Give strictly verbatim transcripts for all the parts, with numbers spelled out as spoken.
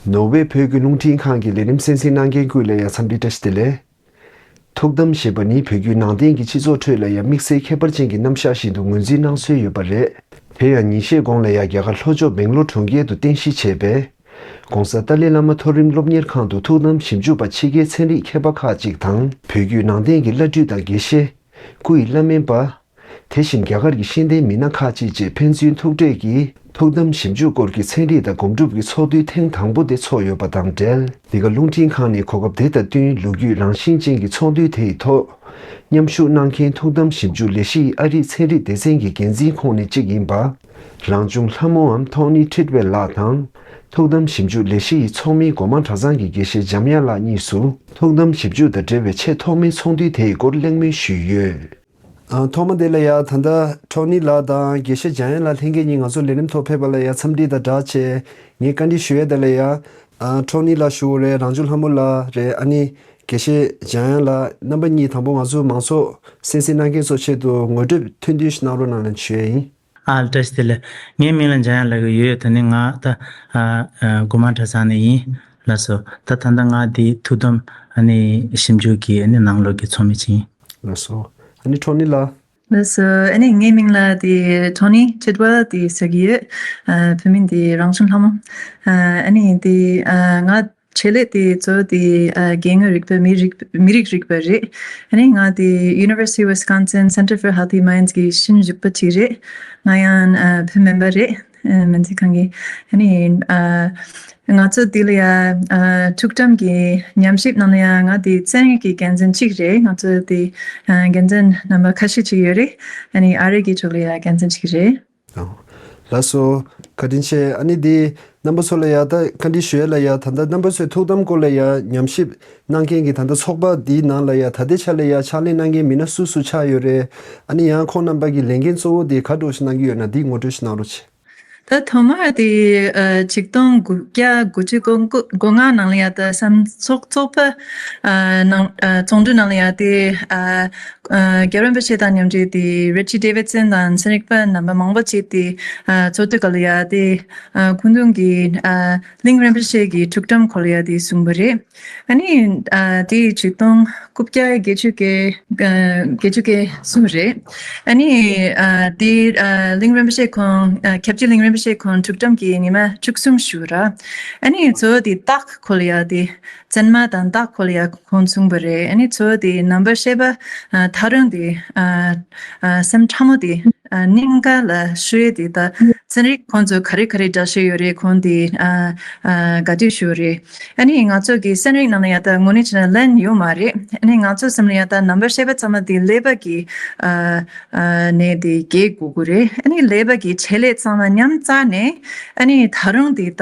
ནོར་ཝེ་བོད་ཀྱི་རླུང་འཕྲིན་ཁང་གི་ལས་རིམ་གསན་གཟིགས་གནང་མཁན་ཀུན་ལ་ཡང་འཚམས་འདྲི་བཀྲ་ཤིས་བདེ་ལེགས། ཐུགས་དམ་ཞེས་པ་ནི་བོད་བརྒྱུད་ནང་བསྟན་གྱི་སྤྱི་ཚོགས་ཁྲོད་ལ་ཡང་དམིགས་བསལ་ཁྱད་པར་ཅན་གྱི་རྣམ་གཞག་ཞིག་ཏུ་ངོས་འཛིན་གནང་སྲོལ་ཡོད་པ་རེད། དེ་ཡང་ཉིན་ཤས་གོང་ལ་ཡང་རྒྱ་གར་ལྷོ་ཕྱོགས་སྦེང་ལོར་གྲོང་ཁྱེར་དུ་རྟེན་གཞི་བྱས་པའི་༧གོང་ས་ཏཱ་ལའི་བླ་མ་མཐོ་རིམ་སློབ་གཉེར་ཁང་དུ་ཐུགས་དམ་ཞིབ་འཇུག་པ་ཕྱི་རྒྱལ་ཚན་རིག་མཁས་པ་ཁག་ཅིག་དང་བོད་བརྒྱུད་ནང་བསྟན་གྱི་བླ་སྤྲུལ་དང་དགེ་བཤེས། སྐུ་ཡི་བླ་སྨན་པ། དེ་བཞིན་རྒྱ་གར་གྱི་ཤེས་ལྡན་མི་སྣ་ཁག་ཅིག་བཅས་ཕན་ཚུན་ཐུག་འཕྲད་ཀྱིས་ཐུགས་དམ་ཞིབ་འཇུག་སྐོར་གྱི་ཚན་རིག་དང་སྒོམ་སྒྲུབ་ཀྱི་ཚོགས་འདུ་ཐེངས་དང་པོ་དེ་ཚོགས་ཡོད་པ་དང་འབྲེལ། འདི་ག་རླུང་འཕྲིན་ཁང་ནས་གོ་སྐབས་དེ་དང་བསྟུན་ལོ་རྒྱུས་རང་བཞིན་ཅན་གྱི་ཚོགས་འདུ་དེ་ཡི་ཐོག་མཉམ་ཞུགས་གནང་མཁན་ཐུགས་དམ་ཞིབ་འཇུག་ལས་གཞི་ཡི་ཨ་རིའི་ཚན་རིག་སྡེ་ཚན་གྱི་འགན་འཛིན་ཁོངས་ནས་གཅིག་ཡིན་པ། རང་བྱུང་ལྷ་མོའམ་ཐོག་ནི་ཁྲིད་ཝེལ་ལགས་དང་། ཐུགས་དམ་ཞིབ་འཇུག་ལས་གཞི་ཡི་ཚོགས་མི་སྒོ་མང་གྲྭ་ཚང་གི་དགེ་བཤེས་འཇམ་དབྱངས་ལགས་གཉིས་སུ་ཐུགས་དམ་ཞིབ་འཇུག་དང་འབྲེལ་བའི་ཆེས་ཐོག་མའི་ཚོགས་འདུ་དེའི་སྐོར་གླེང་མོལ་ཞུས་ཡོད། ཨ། ཐོག་མ་དེ་ལ་ཡ་ད་ལྟ་ཊོ་ནི་ལགས་དང་དགེ་བཤེས་འཇམ་དབྱངས་ལགས་ལྷན་རྒྱས་གཉིས་ང་ཚོ་ལས་རིམ་ཐོག་ཕེབས་པ་ལ་ཡ་འཚམས་འདྲི་དང་སྦྲགས་བྱས། ངས་བཀའ་འདྲི་ཞུ་ཡས་དེ་ལ་ཡ། ཨ། ཊོ་ནི་ལགས་ཞུ་བ་རེད། རང་བྱུང་ལྷ་མོ་ལགས་རེད། ཨ་ནི་དགེ་བཤེས་འཇམ་དབྱངས་ལགས། རྣམ་པ་གཉིས་དང་པོ་ང་ཚོ་མང་ཚོགས་གསན་གཟིགས་གནང་མཁན་ཚོ་ཆེད་དུ་ངོ་སྤྲོད་ཐུང་ཐུང་ཞིག་གནང་རོགས་གནང་ལ་ཞུ་ཡས་ཡིན། ཨ། བཀྲ་ཤིས་བདེ་ལེགས། ངའི་མིང་ལ་འཇམ་དབྱངས་ལབ་ཀྱི་ཡོད། ད་ནི་ང་ད་ཨ་ཨ་སྒོ་མང་གྲྭ་ཚང་ནས་ཡིན། ལགས་སོ། ད་ད་ལྟ་ང་འདི་ཐུགས་དམ་ཨ་ནི་ཞིབ་འཇུག་གི་ཨ་ནི་ནང་ལོགས་ཀྱི་ཚོགས་མི་ཅིག་ཡིན། ལགས་སོ། ཨ་ནི་ཊོ་ནི་ལགས། ལགས་སོ། ཨ་ནི་ངའི་མིང་ལ་དེ་ཊོ་ནི་ཁྲིད་ཝེལ་དེ་ཟེར་གྱི་ཡོད། ཨ། བོད་མིང་དེ་རང་བྱུང་ལྷ་མོ། ཨ། ཨ་ནི་དེ་ཨ་ང་ཆེད་ལས་དེ་གཙོ་བོ་དེ་ཨ་སྐྱེ་དངོས་རིག་པ། མི་རིགས། མི་རིགས་རིག་པ་རེད། ཨ་ནི་ང་དེ་University of Wisconsin Center for Healthy Minds གི་ཤེས་ཡོན་ཞུགས་པ་ཅིག་རེད། ང་ཡང་ཨ་བོད་སྨན་པ་རེད། ཨ། སྨན་རྩིས་ཁང་གི། ཨ་ནི་ཨ་ང་ཚོ་འདི་ལ་ཡ་ཨ་ཐུགས་དམ་གྱི་ཉམས་ཞིབ་ནང་ལ་ཡ་ང་དེ་ཚན་རིག་གི་འགན་འཛིན་གཅིག་རེད། ང་ཚོ་དེ་ཨ་འགན་འཛིན་རྣམ་པ་ཁ་ཤས་ཅིག་ཡོད་རེད། ཨ་ནི་ཨ་རི་གི་ཕྱོགས་ལ་ཡ་འགན་འཛིན་གཅིག་རེད། ཨོ། ལགས་སོ། བཀའ་དྲིན་ཆེ། ཨ་ནི་འདི་རྣམ་པ་ཚོ་ལ་ཡ་ད་བཀའ་འདྲི་ཞུ་ཡས་ལ་ཡ། ད་ལྟ་རྣམ་པ་ཚོའི་ཐུགས་དམ་སྐོར་ལ་ཡ་ཉམས་ཞིབ་གནང་མཁན་གྱི་ད་ལྟ་ཚོགས་པ་འདིའི་ནང་ལ་ཡ་ད་ལྟའི་ཆ་ལ་ཡ་ཕྱག་ལས་གནང་མཁན་མི་སྣ་སུ་སུ་ཆགས་ཡོད་རེད། ཨ་ནི་ཡང་ཁོང་རྣམ་པ་གི་ལས་འགན་གཙོ་བོ་དེ་ག་འདྲ་ཞིག་གནང་གི་ཡོད་ན་འདི་ངོ་སྤྲོད་ཞིག་གནང་རོགས་བྱེད། ད་ཐོག་མར་དེ་ཨ་ཆིག་སྟོང་དགུ་བརྒྱ་དགུ་བཅུ་གོ་དགུ་གོ་ལྔ་ནང་ལ་ཡ་ད་སམ་ཚོགས་ཚོགས་པ་ཨ་ནང་ཨ་ཚོགས་འདུ་ནང་ལ་ཡ་དེ་ཨ་ཨ་རྒྱལ་བ་རིན་པོ་ཆེ་དང་མཉམ་དུ་དེ་རེ་ཅི་ཌེ་ཝིད་སན་དང་ཚན་རིག་པ་རྣམ་པ་མང་པོ་ཅིག་དེ་ཨ་ཚོགས་འདུ་སྐབས་ལ་ཡ་དེ་ཨ་ཁུངས་ལུང་གི་ཨ་གླིང་རིན་པོ་ཆེ་གི་ཐུགས་དམ་སྐོར་ལ་ཡ་དེ་གསུངས་པ་རེད། ཨ་ནི་ཨ་དེ་ཆིག་སྟོང་དགུ་བརྒྱ་བརྒྱད་ཅུ་གི་ཨ་བརྒྱད་ཅུ་གི་གསུམ་རེད། ཨ་ནི་ཨ་དེ་ཨ་གླིང་རིན་པོ་ཆེ་ཁོང་ཨ་སྐྱབས་རྗེ་གླིང་རིན་པོ་ཆེ་ཁོང་ཐུགས་དམ་གྱི་ཉི་མ་བཅུ་གསུམ་བཞུགས་ར། ཨ་ནི་གཙོ་བོ་དེ་རྟགས་སྐོར་ལ་ཡ་དེ་མཚན་མ་དང་རྟགས་སྐོར་ལ་ཡ་ཁོང་གསུངས་པ་རེད། ཨ་ནི་གཙོ་བོ་དེ་རྣམ་པར་ཤེས་པ་ཨ་ཐག་རིང་དེ་ཨ་ཨ་སེམས་ཕྲ་མོ་དེ་ཨ་སྙིང་ག་ལ་ཤོད་དེ་ད་ཚན་རིག་ཁོང་ཚོ་ག་རེ་ག་རེ་འགྲེལ་བཤད་ཡོད་རེད། ཁོང་དེ་ཨ་ཨ་ག་དུས་ཞུ་རེད། ཨ་ནི་ང་ཚོ་གི་ཚན་རིག་ནང་ལ་ཡ་ད་དངོས་གནས་བྱས་ན་ལན་ཡོད་མ་རེད། ཨ་ནི་ང་ཚོ་སེམས་ལ་ཡ་ད་རྣམ་པར་ཤེས་པ་ཚང་མ་དེ་ཀླད་པ་གི་ཨ་ཨ་ནས་དེ་རྒྱས་དགོས་ཀྱི་རེད། ཨ་ནི་ཀླད་པ་གི་བྱེད་ལས་ཚང་མ་མཉམ་རྩ་ནས་ཨ་ནི་ད་རུང་དེ་ད་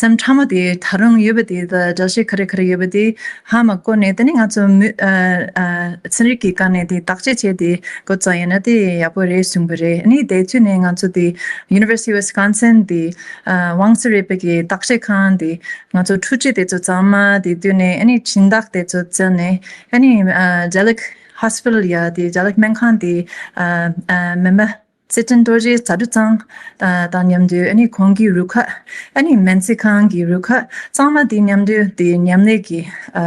སེམས་ཕྲ་མོ་དེ་ད་རུང་ཡོད་པ་དེ་ད་འགྲེལ་བཤད་ག་རེ་ག་རེ་ཡོད་པ་དེ་ཧ་མ་གོ་ནས། དེ་ནི་ང་ཚོ་མི་ཨ་ཨ་ཚན་རིག་གི་སྒང་ནས་དེ་བརྟག་དཔྱད་བྱས་དེ་འགོ་བརྩམས་ཡོད་ན་དེ་ཡག་པོ་རེད་གསུངས་པ་རེད། ཨ་ནི་དེ་དུས་ནས་ང་ཚོ་དེ་University of Wisconsin དེ་ཨ་དབང་ས་རས་པ་གི་བརྟག་དཔྱད་ཁང་དེ་ང་ཚོ་འཕྲུལ་ཆས་དེ་ཚོ་ཚང་མ་དེ་བསྡུས་ནས། ཨ་ནི་སྦྱིན་བདག་དེ་ཚོ་བཙལ་ནས། ཨ་ནི་ཨ་ཇ་ལག་ཧོ་སི་པི་ཊལ་ཡ་དེ་ཇ་ལག་སྨན་ཁང་དེ་ཨ་ཨ་སྨན་པ་ཚེ་བརྟན་རྡོ་རྗེ་དྭ་ཕྲུག་ཚང་ཨ་དང་མཉམ་དུ། ཨ་ནི་ཁོང་གི་རུ་ཁག་ཨ་ནི་སྨན་རྩིས་ཁང་གི་རུ་ཁག་ཚང་མ་དེ་མཉམ་དུ་དེ་མཉམ་ལས་ཀྱི་ཨ་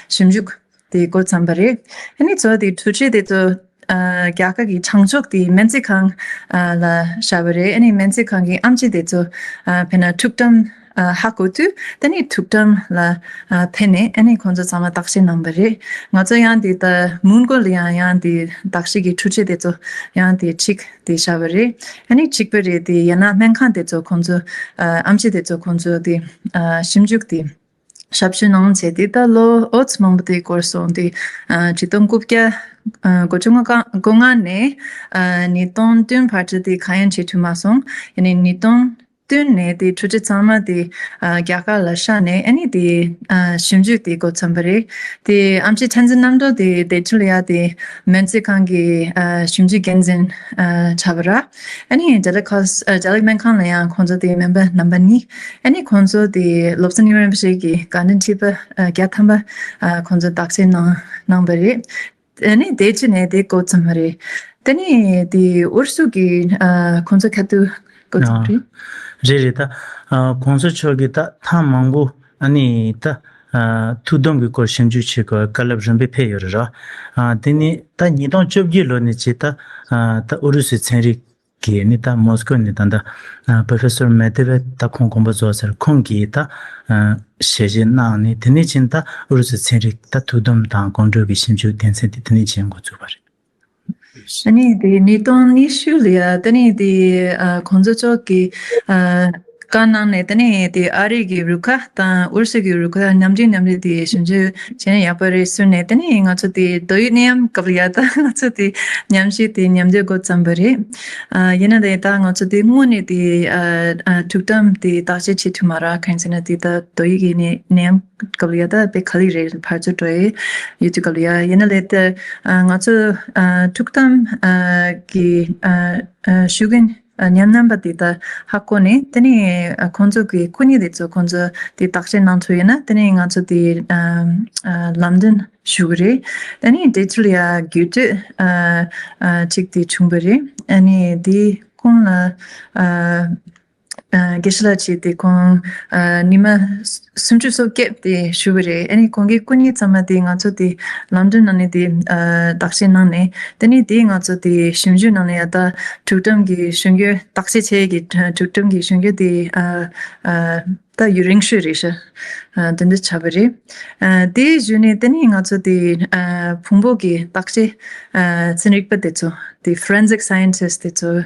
ཞིབ་འཇུག་དེ་འགོ་བརྩམས་པ་རེད། ཨ་ནི་གཙོ་བོ་དེ་འཕྲུལ་ཆས་དེ་ཚོ་ཨ་རྒྱ་གར་གྱི་བྱང་ཕྱོགས་དེ་སྨན་རྩིས་ཁང་ཨ་ལ་བཞག་པ་རེད། ཨ་ནི་སྨན་རྩིས་ཁང་གི་ཨེམ་ཆི་དེ་ཚོ་ཨ་དཔེར་ན་ཐུགས་དམ་ཨ་ཧ་གོ་དུས། དེ་ནི་ཐུགས་དམ་ལ་ཨ་ཕེབས་ནས་ཨ་ནི་ཁོང་ཚོ་ཚང་མ་བརྟག་དཔྱད་གནང་པ་རེད། ང་ཚོ་ཡང་དེ་ད་མོན་གྷོ་ལ་ཡང་ཡང་དེ་བརྟག་དཔྱད་ཀྱི་འཕྲུལ་ཆས་དེ་ཚོ་ཡང་དེ་ཁྲིད་དེ་བཞག་པ་རེད། ཨ་ནི་གཅིག་པ་རེད། དེ་ཡང་ན་སྨན་ཁང་དེ་ཚོ་ཁོང་ཚོ་ཨ་ཨེམ་ཆི་དེ་ཚོ་ཁོང་ཚོ་དེ་ཨ་ཞིབ་འཇུག་དེ་ཞབས་ཞུ་གནང་བྱས་ཏེ་ད་ལོ་ཨོ་ཙམ་མང་པོ་དེ་འགོར་སོང་། དེ་ཨ་ཆིག་སྟོང་དགུ་བརྒྱ་ཨ་དགུ་བཅུ་གོ་ལྔ་ནས་ཨ་ཉིས་སྟོང་བདུན་བར་དུ་དེ་གང་ཡང་བྱེད་ཐུབ་མ་སོང་། ཡིན་ནའི་ཉིས་སྟོང་བདུན་ནས་དེ་འཕྲུལ་ཆས་ཚང་མ་དེ་ཨ་རྒྱ་གར་ལ་བཞག་ནས་ཨ་ནི་དེ་ཨ་ཞིབ་འཇུག་དེ་འགོ་བརྩམས་པ་རེད། དེ་ཨེམ་ཆི་བསྟན་འཛིན་རྣམ་གྲོལ་དེ་དེ་འཕྲལ་ཡ་དེ་སྨན་རྩིས་ཁང་གི་ཨ་ཞིབ་འཇུག་འགན་འཛིན་ཨ་ཆགས་པ་ར། ཨ་ནི་ཇ་ལག་ཁོས་ཨ་ཇ་ལག་སྨན་ཁང་ལ་ཡང་ཁོང་ཚོ་དེ་སྨན་པ་རྣམ་པ་གཉིས། ཨ་ནི་ཁོང་ཚོ་དེ་བློ་བཟང་སྙིང་རྗེ་རིན་པོ་ཆེ་གི་དགའ་སྟོན་ཁྲི་པ་ཨ་བརྒྱ་ཐམ་པ་ཨ་ཁོང་ཚོ་བརྟག་དཔྱད་གནང་གནང་པ་རེད། ཨ་ནི་དེ་རྗེས་ནས་དེ་འགོ་བརྩམས་པ་རེད། དེ་ནི་དེ་ཨུ་རུ་སུ་གི་ཨ་ཁོང་ཚོ་ཁ་ཐུག་འགོ་བརྩམས་པ་རེད། རེད་རེད། ད་ཨ་གོང་ས་མཆོག་གིས་ད་ཐེངས་མང་པོ་ ཨ་ནི་ད་ཨ་ཐུགས་དམ་གྱི་སྐོར་ཞིབ་འཇུག་བྱེད་དགོས་བཀའ་སློབ་རིམ་པས་ཕེབས་ཡོད་རེད་ར། ཨ་དེ་ནི་ད་ཉིས་སྟོང་བཅོ་བརྒྱད་ལོ་ནས་བྱས་ད་ཨ་ད་ཨུ་རུ་སུའི་ཚན་རིག་གི་ནི་ད་མོ་སི་ཀོ་ནས་ད་ད་ཨ་Professor Medvedev ད་ཁོང་དགོངས་པ་རྫོགས་ཚར། ཁོང་གིས་ད་ཨ་ཞལ་བཞེས་གནང་ནས། དེ་ནས་ཕྱིན་ད་ཨུ་རུ་སུའི་ཚན་རིག་ད་ཐུགས་དམ་དང་སྒོམ་སྒྲུབ་ཀྱི་ཞིབ་འཇུག་སྡེ་ཚན་དེ་དེ་ནས་ཕྱིན་འགོ་བཙུགས་པ་རེད། ཨ་ནི་དེ་ཉིས་སྟོང་ཉི་ཤུ་ལ་ཡ་ད་ནི་དེ་ཨ་གོང་ས་མཆོག་གིས་ཨ་བཀའ་གནང་ནས། ད་ནི་དེ་ཨ་རི་གི་རུ་ཁག་དང་ཨུ་རུ་སུ་གི་རུ་ཁག་མཉམ་འབྲེལ་མཉམ་འབྲེལ་དེ་ཞིབ་འཇུག་བྱས་ན་ཡག་པོ་རེད་གསུངས་ནས། ད་ནི་ང་ཚོ་དེ་དོ་དབྱིབས་ནད་ཡམས་སྐབས་ལ་ཡ་ད་ང་ཚོ་དེ་མཉམ་ཞུགས་དེ་མཉམ་འབྲེལ་འགོ་བརྩམས་པ་རེད། ཨ་ཡིན་ན་དེ་ད་ང་ཚོ་དེ་དངོས་གནས་དེ་ཨ་ཨ་ཐུགས་དམ་དེ་བརྟག་དཔྱད་བྱེད་ཐུབ་མ་རེད། གང་ཡིན་ཟེར་ན་དེ་ད་དོ་དབྱིབས་ཀྱི་ནད་ནད་ཡམས་སྐབས་ལ་ཡ་ད་དཔེ་ག་ལེར་རེད། ཕར་ཚུར་འགྲོ་ཡས་ཡོད་དུས་སྐབས་ལ་ཡ། ཡིན་ན་ལས་ད་ང་ཚོ་ཐུགས་དམ་གྱི་ཞུ་མཁན་ཉམས་རྣམ་པ་དེ་ད་ཧ་གོ་ནས། དེ་ནས་ཁོང་ཚོ་གི་སྐུ་ཉིད་དེ་ཚོ་ཁོང་ཚོ་དེ་བརྟག་དཔྱད་གནང་ཐུབ་ཡོད་ན། དེ་ནས་ང་ཚོ་དེ་ལམ་སྟོན་ཞུ་གི་རེད། དེ་ནས་དེ་ཚོ་ལ་ཡ་རྒྱུད་སྟོད་ཅིག་དེ་བྱུང་བ་རེད། ཨ་ནི་དེ་ཁོང་ལ་དགེ་བཤེས་ལགས་བྱས་ཏེ་ཁོང་ཉི་མ་སུམ་ཅུ་སོ་བརྒྱད་དེ་བཞུགས་པ་རེད། ཨ་ནི་ཁོང་གི་སྐུ་ཉིད་ཚང་མ་དེ་ང་ཚོ་དེ་ལམ་སྟོན་ནང་ནས་དེ་བརྟག་དཔྱད་གནང་ནས། དེ་ནས་དེ་ང་ཚོ་དེ་ཞིབ་འཇུག་ནང་ནས་ཡ་ད་ཐུགས་དམ་གྱི་གཞུང་རྒྱུན་བརྟག་དཔྱད་བྱེད་ཀྱི་ཐུགས་དམ་གྱི་གཞུང་རྒྱུན་དེ་ད་ཡུན་རིང་ཤོས་རེད་ཤག་དེ་འདྲ་ཆགས་པ་རེད། དེའི་གཞུག་ནས་དེ་ནས་ང་ཚོ་དེ་ཕུང་པོ་གི་བརྟག་དཔྱད་ཚན་རིག་པ་དེ་ཚོ་དེ་forensic scientist དེ་ཚོ་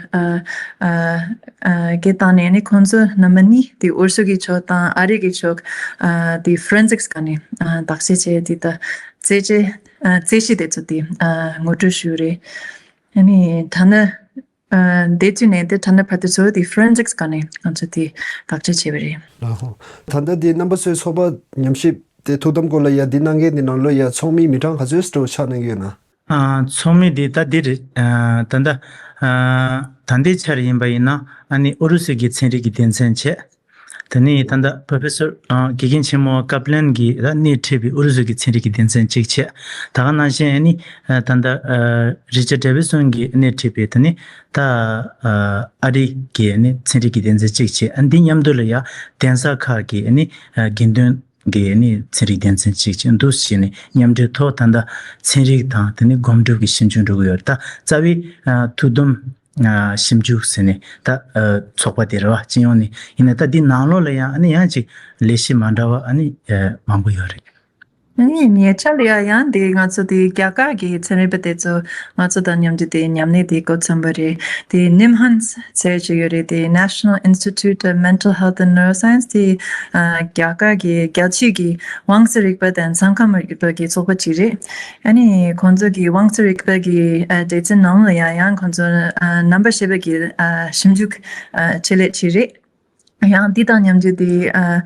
སྐད་བཏང་ནས། ཨ་ནི་ཁོང་ཚོ་རྣམ་པ་གཉིས་དེ་ཨུ་རུ་སུ་གི་ཕྱོགས་དང་ཨ་རི་གི་ཕྱོགས་དེ་forensics སྒང་ནས་བརྟག་དཔྱད་བྱས་དེ་ད་རྩད་གཅོད་རྩད་གཞི་དེ་ཚོ་དེ་ངོ་སྤྲོད་ཞུས་རེད། ཨ་ནི་ད་ནི་དེ་དུས་ནས་དེ་ད་ནི་བར་དུ་ཚོ་དེ་forensics སྒང་ནས་ང་ཚོ་དེ་བརྟག་དཔྱད་བྱས་པ་རེད། ལགས་ཧོ། ད་ལྟ་དེ་རྣམ་པ་ཚོའི་ཚོགས་པ་ཉམས་ཞིབ་དེ་ཐུགས་དམ་སྐོར་ལ་ཡ་འདི་གནང་མཁན་དེ་ནང་ལོ་ཡ་ཚོགས་མི་མི་གྲངས་ག་ཚོད་ཙམ་ཆགས་གནང་གི་ཡོད་ན། ཨ་ཚོགས་མི་དེ་ད་འདི་རེད། ཨ་ད་ལྟ་ཨ་ད་ལྟའི་ཆར་ཡིན་པ་ཡིན་ན། ཨ་ནི་ཨུ་རུ་སུ་གི་ཚན་རིག་གི་སྡེ་ཚན་བྱས། དེ་ནས་ད་ལྟ་Professor ཨ་དགེ་རྒན་ཆེན་མོ་ཀབ་ལན་གྱིས་ད་སྣེ་ཁྲིད་པའི་ཨུ་རུ་སུ་གི་ཚན་རིག་གི་སྡེ་ཚན་གཅིག་བྱས། ད་ག་ནང་བཞིན་ཨ་ནི་ཨ་ད་ལྟ་ཨ་རི་ཅར་ཌེ་ཝི་སོན་གྱིས་སྣེ་ཁྲིད་པའི་དེ་ནི་ད་ཨ་ཨ་རི་གི་ཨ་ནི་ཚན་རིག་གི་སྡེ་ཚན་གཅིག་བྱས། ཨ་འདི་མཉམ་དུ་ལ་ཡ་གདན་ས་ཁག་གི་ཨ་ནི་ཨ་དགེ་འདུན་གི་ནི་ཚན་རིག་སྡེ་ཚན་གཅིག་བྱས། འདུག་སེ་བྱས་ནས་མཉམ་འབྲེལ་ཐོག་ད་ལྟ་ཚན་རིག་དང་དེ་ནི་སྒོམ་སྒྲུབ་ཀྱི་ཞིབ་འཇུག་འགྲོ་གི་ཡོད། ད་རྩ་བའི་ཨ་ཐུགས་དམ་ཨ་ཞིབ་འཇུག་ཟེར་ནས་ད་ཨ་ཚོགས་པ་དེ་རེད་བ། སྤྱི་ཡོངས་ནས་ཡིན་ན་ད་འདི་ནང་ལོགས་ལ་ཡང་ཨ་ནི་ཡང་ཅིག་ལས་གཞི་མ་འདྲ་བ་ཨ་ནི་ཨ་མང་པོ་ཡོད་རེད། ཨ་ནི་ཉེ་ཆར་ལ་ཡང་ཡང་དེ་ང་ཚོ་དེ་རྒྱ་གར་གྱི་ཚན་རིག་པ་དེ་ཚོ་ང་ཚོ་དང་མཉམ་དུ་དེ་མཉམ་ལས་དེ་འགོ་བརྩམས་པ་རེད། དེ་NIMHANS ཟེར་ཅིག་ཡོད་རེད། དེ་National Institute of Mental Health and Neuroscience དེ་ཨ་རྒྱ་གར་གྱི་རྒྱལ་སྤྱི་གི་དབང་རྩ་རིག་པ་དང་ས་ཁམས་རིག་པ་གི་ཚོགས་པ་ཅིག་རེད། ཨ་ནི་ཁོང་ཚོ་གི་དབང་རྩ་རིག་པ་གི་ཨ་སྡེ་ཚན་ནང་ལ་ཡང་ཡང་ཁོང་ཚོ་ཨ་རྣམ་པ་ཤེས་པ་གི་ཨ་ཞིབ་འཇུག་ཨ་ཆེད་ལས་ཅིག་རེད། ཡང་འདི་དང་མཉམ་དུ་དེ་ཨ་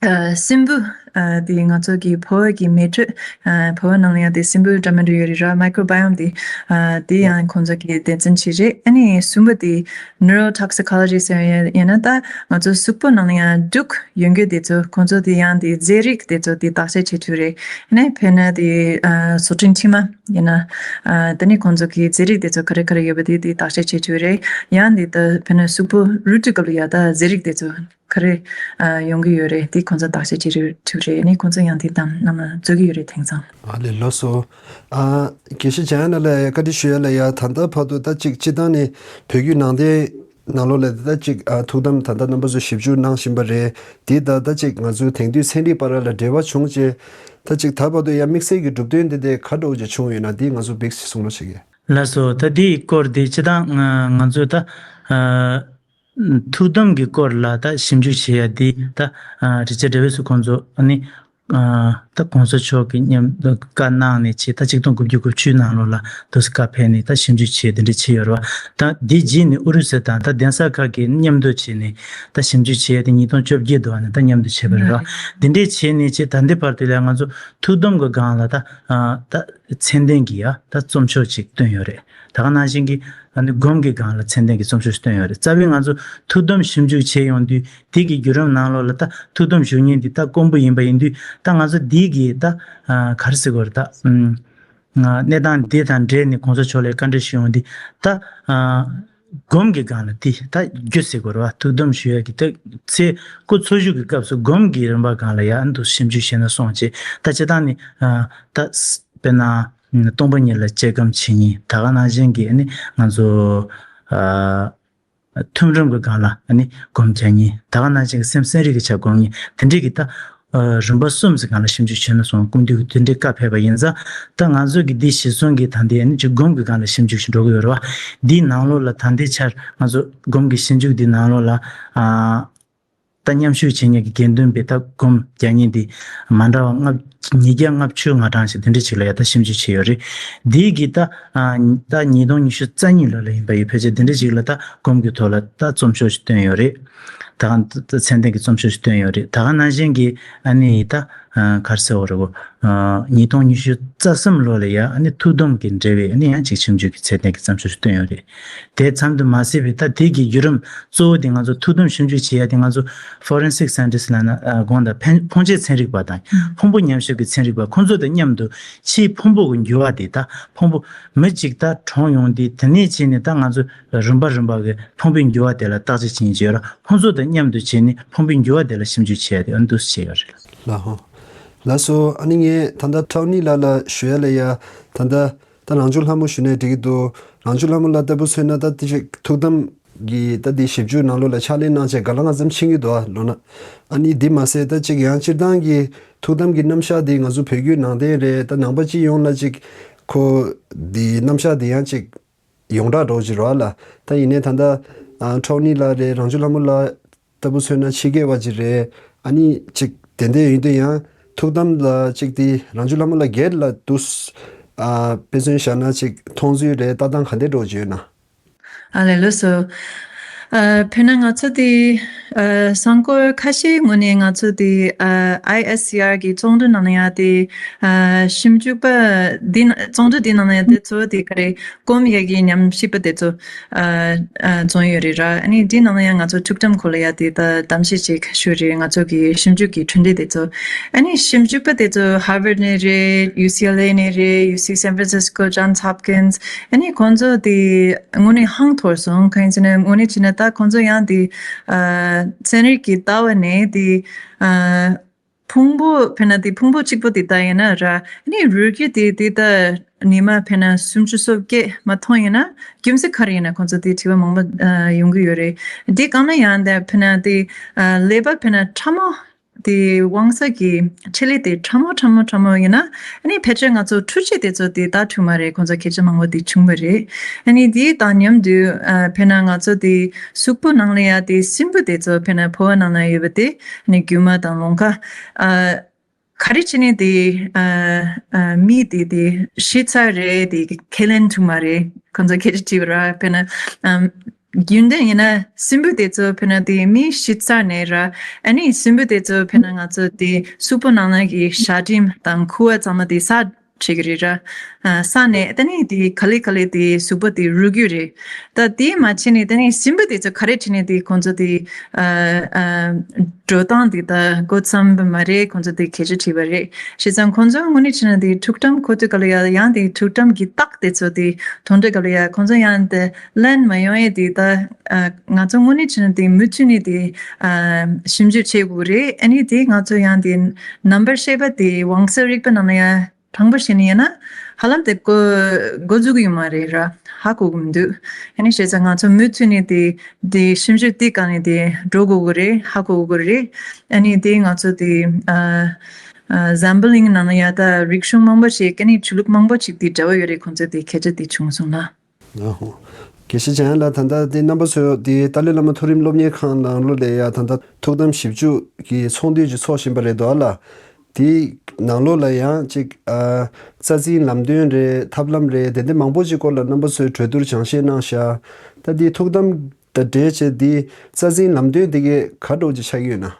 ཨ་སྲིན་འབུ་ཨ་དེ་ང་ཚོ་གི་ཕོ་བ་གི་མེ་དྲོད་ཨ་ཕོ་བ་ནང་ལ་ཡང་དེ་སྲིན་འབུ་འདྲ་མི་འདྲ་ཡོད་རེད་ར། Microbiome དེ་ཨ་དེ་ཡང་ཁོང་ཚོ་གི་སྡེ་ཚན་ཅིག་རེད། ཨ་ནི་གསུམ་པ་དེ་Neurotoxicology ཟེར་ཡ་ཡིན་ན་ད་ང་ཚོ་གཟུགས་པོ་ནང་ལ་ཡང་འབྲུག་ཡོད་མཁན་དེ་ཚོ་ཁོང་ཚོ་དེ་ཡང་དེ་རྫས་རིགས་དེ་ཚོ་དེ་བརྟག་དཔྱད་བྱེད་ཐུབ་རེད། ཨ་ནི་དཔེར་ན་དེ་ཨ་བཟོ་སྐྲུན་ཁྲིམས་ཡིན་ན་ཨ་དེ་ནི་ཁོང་ཚོ་གི་རྫས་རིགས་དེ་ཚོ་ག་རེ་ག་རེ་ཡོད་པ་དེ་དེ་བརྟག་དཔྱད་བྱེད་ཐུབ་རེད། ཡང་དེ་ད་དཔེར་ན་གཟུགས་པོ་རུལ་དུས་སྐབས་ལ་ཡ་ད་རྫས་རིགས་དེ་ཚོ་ག་རེ་ཨ་ཡོང་གི་ཡོད་རེད། དེ་ཁོང་ཚོ་བརྟག་དཔྱད་བྱེད་ཐུབ་རེད། ནི་ཁོང་ཚོ་ཡང་དེ་དང་རྣམས་ལ་འཛུལ་གྱི་ཡོད་རེད་དེང་སང་། ཨ་ལས་ལགས་སོ། ཨ་དགེ་བཤེས་འཇམ་དབྱངས་ལགས་ལ་ཡ་བཀའ་འདྲི་ཞུ་ཡ་ལ་ཡ། ད་ལྟ་བར་དུ་ད་ཅིག་སྤྱིར་བཏང་ནས་བོད་བརྒྱུད་ནང་བསྟན་ནང་ལོགས་ལ་ད་ཅིག་ཨ་ཐུགས་དམ་ད་ལྟ་རྣམ་པ་ཚོ་ཞིབ་འཇུག་གནང་བཞིན་པ་རེད། དེ་ད་ད་ཅིག་ང་ཚོའི་དེང་དུས་ཚན་རིག་བར་ལ་འབྲེལ་བ་བྱུང་རྗེས་ད་ཅིག་ད་བར་དུ་ཡ་དམིགས་བསལ་གྱི་གྲུབ་དོན་དེ་དེ་ག་འདྲ་བོ་ཅིག་བྱུང་ཡོད་ན་དེ་ང་ཚོ་བིག་གསུང་རོགས་བྱེད་ཀྱི། ལགས་སོ། ད་འདིའི་སྐོར་དེ་སྤྱིར་བཏང་ང་ང་ཚོས་ད་ཨ་ཐུགས་དམ་གྱི་སྐོར་ལ་ད་ཞིབ་འཇུག་བྱེད་ཡ་འདི་ད་ཨ་རི་ཅར་ཌེ་ཝི་སོན་ཁོང་ཚོ་ཨ་ནི་ཨ་ད་གོང་ས་མཆོག་གི་མཉམ་དུ་བཀའ་གནང་ནས་བྱས། ད་ཆིག་སྟོང་དགུ་བརྒྱ་དགུ་བཅུ་ནང་ལོགས་ལ་དུ་བཀའ་ཕེབས་ནས་ད་ཞིབ་འཇུག་བྱས་དེ་འདྲ་བྱས་ཡོད་རེད་བ། ད་འདི་རྗེས་ནས་ཨུ་རུ་སུ་དང་ད་གདན་ས་ཁག་གིས་མཉམ་དུ་བྱས་ནས་ད་ཞིབ་འཇུག་བྱས་ཡ་དེ་ཉིས་སྟོང་བཅོ་བརྒྱད་དུ་བ་ནས་ད་མཉམ་དུ་བྱས་པ་རེད་བ། དེ་འདྲས་བྱས་ནས་བྱས་ད་འདི་བར་དུ་ལ་ང་ཚོ་ཐུགས་དམ་གྱི་སྒང་ལ་ད་ཨ་ད་མཚན་ལྡན་གྱི་ཡ་ད་རྩོམ་ཤོག་ཅིག་བཏོན་ཡོད་རེད། ད་ག་ནང་བཞིན་གྱི་ཨ་ནི་སྒོམ་གྱི་སྒང་ལ་མཚན་ལྡན་གྱི་རྩོམ་ཤོག་བཏོན་ཡོད་རེད། རྩ་བའི་ང་ཚོ་ཐུགས་དམ་ཞིབ་འཇུག་བྱས་ཡོང་དུས་དེ་གི་བརྒྱུད་རིམ་ནང་ལོགས་ལ་ད་ཐུགས་དམ་ཞུ་མཁན་འདི་ད་དཀོན་པོ་ཡིན་པ་ཡིན་དུས་ད་ང་ཚོ་འདི་གི་ད་ཨ་ག་རེ་ཟེར་དགོས་རེད། ད་ཨམ་གནས་སྟངས་འདི་དང་འབྲེལ་ནས་གོང་ས་མཆོག་ལ་བཀའ་འདྲི་ཞུ་ཡོང་དུས་ད་ཨ་ སྒོམ་གྱི་སྒང་ལ་དེ་ད་རྒྱུ་ཟེར་དགོས་རེད་བ། ཐུགས་དམ་ཞུ་ཡ་གི་ད་ཚེ་སྐུ་འཚོ་བཞུགས་ཀྱི་སྐབས་སུ་སྒོམ་གྱི་རིམ་པ་སྒང་ལ་ཡང་འདུག་ཞིབ་འཇུག་བྱས་ན་སོང་ཅེས། ད་སྤྱིར་བཏང་ནི་ཨ་ད་ས་དཔེར་ན་སྟོང་པ་ཉིད་ལ་དཔྱད་སྒོམ་བྱེད་མཁན་ད་ག་ནང་བཞིན་གྱི་ཨ་ནི་ང་ཚོ་ཨ་ཐིམ་རིམ་གྱི་སྒང་ལ་ཨ་ནི་སྒོམ་རྒྱག་མཁན་ད་ག་ནང་བཞིན་གྱི་སེམས་སེམས་རིག་གི་ཆ་སྒོམ་མཁན་དེ་འདྲས་ཀྱི་ད། ཨ་རིམ་པ་གསུམ་ཟེར་སྒང་ལ་ཞིབ་འཇུག་བྱས་ན་སོང་། སྐུ་མདུན་གྱིས་དེ་འདྲའི་བཀའ་ཕེབས་པ་ཡིན་ཙང་། ད་ང་ཚོ་གི་འདི་གཞི་བཟུང་གི་ད་འདི་ཨ་ནི་ཅིག་སྒོམ་གྱི་སྒང་ལ་ཞིབ་འཇུག་ཞིག་འགྲོ་གི་ཡོད་རེད་བ། འདིའི་ནང་ལོགས་ལ་ད་ལྟའི་ཆར་ང་ཚོ་སྒོམ་གྱི་ཞིབ་འཇུག་འདི་ནང་ལོགས་ལ་ཨ་ད་མཉམ་ཞུགས་བྱེད་མཁན་གྱི་དགེ་འདུན་པས་ད་སྒོམ་རྒྱག་མཁན་འདི་མ་འདྲ་བ་ལྔ་ཉིས་བརྒྱ་ལྔ་བཅུ་ང་གྲངས་ཤིག་དེ་འདྲ་ཅིག་ལ་ཡ་ད་ཞིབ་འཇུག་བྱས་ཡོད་རེད། འདི་གི་ད་ཨ་ད་ཉིས་སྟོང་ཉི་ཤུ་རྩ་གཉིས་ལོ་ལ་ཡིན་པ་ཡི་ཕལ་ཆེར་དེ་འདྲ་ཅིག་ལ་ད་སྒོམ་གྱི་ཐོག་ལ་ད་རྩོམ་ཤོག་ཅིག་བཏོན་ཡོད་རེད། ད་ག་ད་ད་ཚད་ལྡན་གྱི་རྩོམ་ཤོག་ཅིག་བཏོན་ཡོད་རེད། ད་ག་ནང་བཞིན་གྱི་ཨ་ནི་ད་ཨ་ག་རེ་ཟེར་བ་རེད་གོ། ཨ་ཉིས་སྟོང་ཉི་ཤུ་རྩ་གསུམ་ལོ་ལ་ཡ་ཨ་ནི་ཐུགས་དམ་གྱི་འབྲེལ་བའི་ཨ་ནི་ཡང་ཅིག་ཞིབ་འཇུག་གི་ཚད་ལྡན་གྱི་རྩོམ་ཤོག་ཅིག་བཏོན་ཡོད་རེད། དེ་ཙམ་དུ་མ་ཟད་པའི་ད་དེ་གི་བརྒྱུད་རིམ་གཙོ་བོ་དེ་ང་ཚོ་ཐུགས་དམ་ཞིབ་འཇུག་བྱེད་ཡ་དེ་ང་ཚོ་forensic scientist ལབ་ན་ཨ་དགོངས་དག་ཕན་ཕུང་བྱེད་ཚན་རིག་པ་དང་ཕུང་པོ་ཉམས་ཞིབ་ཀྱི་ཚན་རིག་པ་ཁོང་ཚོ་དང་མཉམ་དུ་ཕྱིའི་ཕུང་པོ་གི་འགྱུར་བ་དེ་ད་ཕུང་པོ་མི་གཅིག་ད་གྲོངས་ཡོང་དུས་དེ་ནས་བྱས་ནས་ད་ང་ཚོ་རིམ་པ་རིམ་པ་གི་ཕུང་པོའི་འགྱུར་བ་དེ་ལ་བརྟག་དཔྱད་བྱེད་ཀྱི་ཡོད་ལ། ཁོང་ཚོ་དང་མཉམ་དུ་བྱས་ནས་ཕུང་པོའི་འགྱུར་བ་དེ་ལ་ཞིབ་འཇུག་བྱས་ཏེ་ཨ་འདུག་བྱས་ཡོད་རེད། ལགས་ཧོ། ལགས་སོ། ཨ་ནི་ངས་ད་ལྟ་ཁྲའོ་ནི་ལགས་ལ་ཞུ་ཡ་ལ་ཡ། ད་ལྟ་ད་རང་བྱུང་ལྷ་མོ་ཞུ་ནས་འགྲིག་གི་འདུག་རང་བྱུང་ལྷ་མོ་ལགས་ལྟ་བུ་མཚོན་ན་ད་དེ་ཞིག་ཐུགས་དམ་གྱི་ད་དེ་ཞིབ་འཇུག་ནང་ལོགས་ལ་ཕྱག་ལས་གནང་བྱས་ག་ལ་གང་འཚམ་ཕྱིན་གྱི་འདུག་ཨ་ལོ་ན། ཨ་ནི་འདི་མ་ཟད་ད་ཅིག་ཡང་སྤྱིར་བཏང་གི་ཐུགས་དམ་གྱི་རྣམ་གཞག་འདི་ང་ཚོ་བོད་བརྒྱུད་ནང་བསྟན་རེད། ད་ནང་པ་སྤྱི་ཡོངས་ལ་ཅིག་ཁོ་འདི་རྣམ་གཞག་འདི་ཡང་ཅིག་ཡོངས་གྲགས་འདྲ་བོ་ཅིག་རེད་བ་ལ། ད་ཡིན་ནའི་ད་ལྟ་ཨ་ཁྲའོ་ནི་ལགས་རེད། རང་བྱུང་ལྷ་མོ་ལགས་ལྟ་བུ་མཚོན་ན་ཕྱི་རྒྱལ་བ་ཅིག་རེད། ཨ་ནི་ཅིག་དེ་འདྲ་ཡིན་དུས་ཡང་ཐུགས་དམ་ལ་ཅིག་དེ་རང་བྱུང་ལྷ་མོ་ལགས་སྒེར་ལ་དུ་ཨ་དཔེ་མཚོན་བཞག་ན་ཅིག་མཐོང་ཚུལ་རེད། ལྟ་སྟངས་ག་འདྲ་འདྲ་བོ་ཅིག་ཡོད་ན། ཨ་ལས་ལགས་སོ། ཨ་དཔེར་ན་ང་ཚོ་དེ་ཨ་གསར་འགོད་ཁ་ཤས་ངོས་ནས་ང་ཚོ་དེ་ཨ་ཨའི་ཨེས་སི་ཨར་གི་ཚོགས་འདུ་ནང་ལ་ཡང་དེ་ཨ་ཞིབ་འཇུག་པ་དེ་ན་ཚོགས་འདུ་དེ་ནང་ལ་ཡང་དེ་ཚོ་དེ་ག་རེ་སྒོམ་ཡ་གི་ཉམས་ཞིབ་པ་དེ་ཚོ་ཨ་ཨ་འཛོམས་ཡོད་རེད་ར། ཨ་ནི་དེ་ནང་ལ་ཡང་ང་ཚོ་ཐུགས་དམ་སྐོར་ལ་ཡང་དེ་ད་གཏམ་བཤད་ཅིག་ཞུས་རེད། ང་ཚོ་གི་ཞིབ་འཇུག་གི་གྲུབ་འབྲས་དེ་ཚོ། ཨ་ནི་ཞིབ་འཇུག་པ་དེ་ཚོ་Harvard ནས་རེད། ཡུ་སི་ཨེལ་ཨེ་ནས་རེད། ཡུ་སི་San Francisco Johns Hopkins ཨ་ནི་ཁོང་ཚོ་དེ་དངོས་གནས་ཧང་མཐོ་སོང་། གང་ཡིན་ཟེར་ན་དངོས་གནས་བྱས་ན་ད་ཁོང་ཚོ་ཡང་དེ་ཨ་ཚན་རིག་གི་ལྟ་བ་ནས་དེ་ཨ་ཕུང་པོ་དཔེར་ན་དེ་ཕུང་པོ་གཅིག་པོ་དེ་ལྟ་ཡིན་ན་ར། ཨ་ནི་རུས་རྒྱུད་དེ་དེ་ད་ཉི་མ་དཔེར་ན་སུམ་ཅུ་སོ་བརྒྱད་མ་མཐོང་ཡིན་ན་རྒྱུ་མཚན་ག་རེ་ཡིན་ན་ཁོང་ཚོ་དེ་དྲི་བ་མང་པོ་ཨ་ཡོང་གི་ཡོད་རེད། དེ་གང་ན་ཡང་དེ་དཔེར་ན་དེ་ཨ་ཀླད་པ་དཔེར་ན་ཕྲ་མོ། དེ་དབང་ས་གི་ཆེད་ལས་དེ་ཕྲ་མོ་ཕྲ་མོ་ཕྲ་མོ་ཡིན་ན། ཨ་ནི་ཕལ་ཆེར་ང་ཚོ་འཕྲུལ་ཆས་དེ་ཚོ་དེ་ད་འཕྲུལ་མ་རེད། ཁོང་ཚོ་སྐད་ཆ་མང་པོ་དེ་བྱུང་བ་རེད། ཨ་ནི་དེ་དང་མཉམ་དུ་ཨ་དཔེར་ན་ང་ཚོ་དེ་གཟུགས་པོ་ནང་ལ་ཡ་དེ་སྲིན་འབུ་དེ་ཚོ་དཔེར་ན་ཕོ་བ་ནང་ལ་ཡོད་པ་དེ་ཨ་ནི་རྒྱུ་མ་དང་ལོང་ཁ་ཨ་ག་རེ་བྱས་ནས་དེ་ཨ་ཨ་མི་དེ་དེ་ཤི་ཚར་རེད། དེ་ཁས་ལེན་ཐུབ་མ་རེད། ཁོང་ཚོ་སྐད་ཆ་དྲིས་པ་ར་དཔེར་ན་ཨམ། རྒྱུན་ལྡན་ཡིན་ན་སྲིན་འབུ་དེ་ཚོ་དཔེར་ན་དེ་མི་ཤི་ཚར་ནས་ར། ཨ་ནི་སྲིན་འབུ་དེ་ཚོ་དཔེར་ན་ང་ཚོ་དེ་གཟུགས་པོ་ནང་ན་གི་ཤ་གྲིམ་དང་ཁུ་བ་ཚང་མ་དེ་ཟ་བྱེད་ཀྱི་རེད་ར། ཨ་ཟ་ནས་ད་ནི་དེ་ག་ལེ་ག་ལེ་དེ་གཟུགས་པོ་དེ་རུལ་རྒྱུ་རེད། ད་དེ་མ་བྱས་ནས་ད་ནི་སྲིན་འབུ་དེ་ཚོ་ག་རེ་བྱས་ནས་དེ་ཁོང་ཚོ་དེ་ཨ་ཨ་འགྲོ་སྟངས་དེ་ད་འགོ་བརྩམས་པ་མ་རེད། ཁོང་ཚོ་དེ་སྐད་ཆ་དྲིས་པ་རེད། བྱས་ཙང་ཁོང་ཚོ་དངོས་གནས་བྱས་ན་དེ་འཁྲུག་སྒྲམ་ཁོ་ཚོའི་སྐབས་ལ་ཡ་ཡང་དེ་འཁྲུག་སྒྲམ་གྱི་རྟགས་དེ་ཚོ་དེ་མཐོང་དུས་སྐབས་ལ་ཡ་ཁོང་ཚོ་ཡང་དེ་ལན་མ་ཡོང་ཡས་དེ་ད་ཨ་ང་ཚོ་དངོས་གནས་བྱས་ན་དེ་མུ་མཐུད་ནས་དེ་ཨ་ཞིབ་འཇུག་བྱེད་དགོས་རེད། ཨ་ནི་དེ་ང་ཚོ་ཡང་དེ་ནམ་བར་ཤེས་པ་དེ་དབང་ས་རིག་པ་ནང་ལ་ཡ་དྲང་པོ་བཤད་ནས་ཡིན་ན་ཧ་ལམ་དེ་འགོ་འགོ་འཛུགས་ཡོད་མ་རེད་ར། ཧ་གོ་གི་མི་འདུག་ཨ་ནི་བྱས་ཙང་ང་ཚོ་མུ་མཐུད་ནས་དེ་དེ་ཞིབ་འཇུག་དེ་ག་ནས་དེ་འགྲོ་དགོས་ཀྱི་རེད། ཧ་གོ་དགོས་ཀྱི་རེད། ཨ་ནི་དེ་ང་ཚོ་དེ་ཨ་ཨ་འཛམ་བུ་གླིང་ནང་ལ་ཡ་ད་རིག་གཞུང་མང་པོ་ཞིག་ག་ནི་ཆོས་ལུགས་མང་པོ་ཞིག་དེ་འབྲེལ་བ་ཡོད་རེད། ཁོང་ཚོ་དེ་སྐད་ཆ་དེ་བྱུང་སོང་ན། ཨ་ཧོ། དགེ་བཤེས་འཇམ་དབྱངས་ལགས། ད་ལྟ་དེ་རྣམ་པ་ཚོས་དེ་ཏཱ་ལའི་བླ་མ་མཐོ་རིམ་སློབ་གཉེར་ཁང་ནང་ལོགས་ལ་ཡ་ད་ལྟ་ཐུགས་དམ་ཞིབ་འཇུག་གི་ཚོགས་འདུ་ཅིག་ཚོགས་བཞིན་པ་རེད་དོ་ལ། དེའི་ནང་ལོགས་ལ་ཡང་ཅིག་ཨ་རྩ་འཛིན་ལམ་སྟོན་རེད། ཐབས་ལམ་རེད། དེ་འདྲ་མང་པོ་ཅིག་སྐོར་ལ་རྣམ་པ་ཚོས་གྲོས་བསྡུར་སྦྱང་བཤད་གནང་བཞག་ད་དེའི་ཐུགས་དམ་དང་འབྲེལ་བྱས་དེའི་རྩ་འཛིན་ལམ་སྟོན་དེ་གའི་ག་འདྲ་བོ་ཅིག་ཆགས་ཀྱི་ཡོད་ན།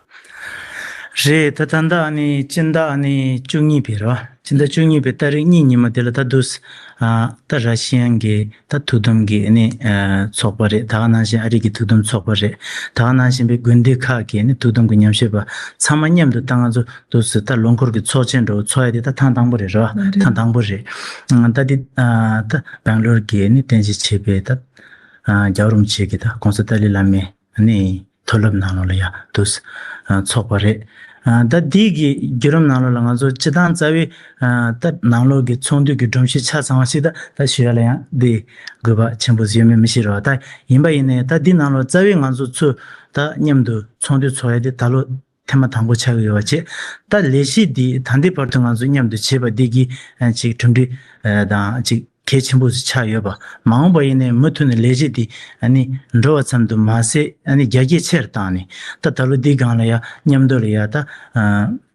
རེད། ད་ད་ལྟ་ཨ་ནི་སྤྱི་ཟླ་ཨ་ནི་བཅུ་གཉིས་པའི་རེད་བ། སྤྱི་ཟླ་བཅུ་གཉིས་པའི་ཏ་རིག་གཉིས་ཉིན་མོ་དེ་ལ་ད་དུས་ཨ་ད་ར་ཤི་ཡན་གྱི་ད་ཐུགས་དམ་གྱི་ཨ་ནི་ཨ་ཚོགས་པ་རེད། ད་ག་ནང་བཞིན་ཨ་རི་གི་ཐུགས་དམ་ཚོགས་པ་རེད། ད་ག་ནང་བཞིན་པའི་དགོན་སྡེ་ཁག་གི་ཨ་ནི་ཐུགས་དམ་གྱི་ཉམས་ཞིབ་པ་ཚང་མ་མཉམ་དུ་ད་ང་ཚོ་དུས་སུ་ད་ལོ་འཁོར་གྱི་ཚོགས་ཆེན་འགྲོ་ཚོགས་ཡ་དེ་ད་ཐེངས་དང་པོ་རེད་རེད་བ། ཐེངས་དང་པོ་རེད། ཨ་ད་དེ་ཨ་ད་སྦེང་ལོར་གྱི་ཨ་ནི་རྟེན་གཞི་བྱས་པའི་ད་ རྒྱལ་བ་རིན་པོ་ཆེ་གི་ད་༸གོང་ས་ཏཱ་ལའི་བླ་མའི་ནི་མཐོ་སློབ་ནང་ལོགས་ལ་ཡ་དུ་ཚོགས་པ་རེད། ད་འདི་གི་བརྒྱུད་རིམ་ནང་ལོགས་ལ་ང་ཚོ་སྤྱི་བཏང་རྩ་བའི་ད་ནང་ལོགས་ཀྱི་ཚོགས་འདུ་གི་སྒྲོམ་གཞི་ཆ་ཚང་བ་ཞིག་ད་ད་ཞུ་ཡ་ལ་ཡང་འདི་དགོས་པ་ཆེན་པོ་ཡོད་མེད་མི་ཤེས་རོགས། ད་ཡིན་པ་ཡིན་ནའི་ད་འདི་ནང་ལོགས་རྩ་བའི་ང་ཚོ་ཚུར་ད་མཉམ་དུ་ཚོགས་འདུ་ཚོགས་ཡ་དེ་ད་ལོ་ཐེངས་མ་དང་པོ་ཆགས་ཀྱི་ཡོད་པ་བྱས། ད་ལས་གཞི་འདི་ད་ལྟའི་བར་དུ་ང་ཚོ་མཉམ་དུ་བྱས་པ་འདི་གི་ཅིག་གྲུབ་འབྲས་དང་ཅིག་གལ་ཆེན་པོ་ཞིག་ཆགས་ཡོད་པ། མ་འོངས་པ་ཡིན་ནའི་མུ་མཐུད་ནས་ལས་གཞི་འདི་ཨ་ནི་འགྲོ་བ་ཙམ་དུ་མ་ཟད་ཨ་ནི་རྒྱ་སྐྱེད་ཆེར་བཏང་ནས་ད་ད་ལོ་འདི་སྒང་ལ་ཡ་མཉམ་དུ་ལ་ཡ་ད་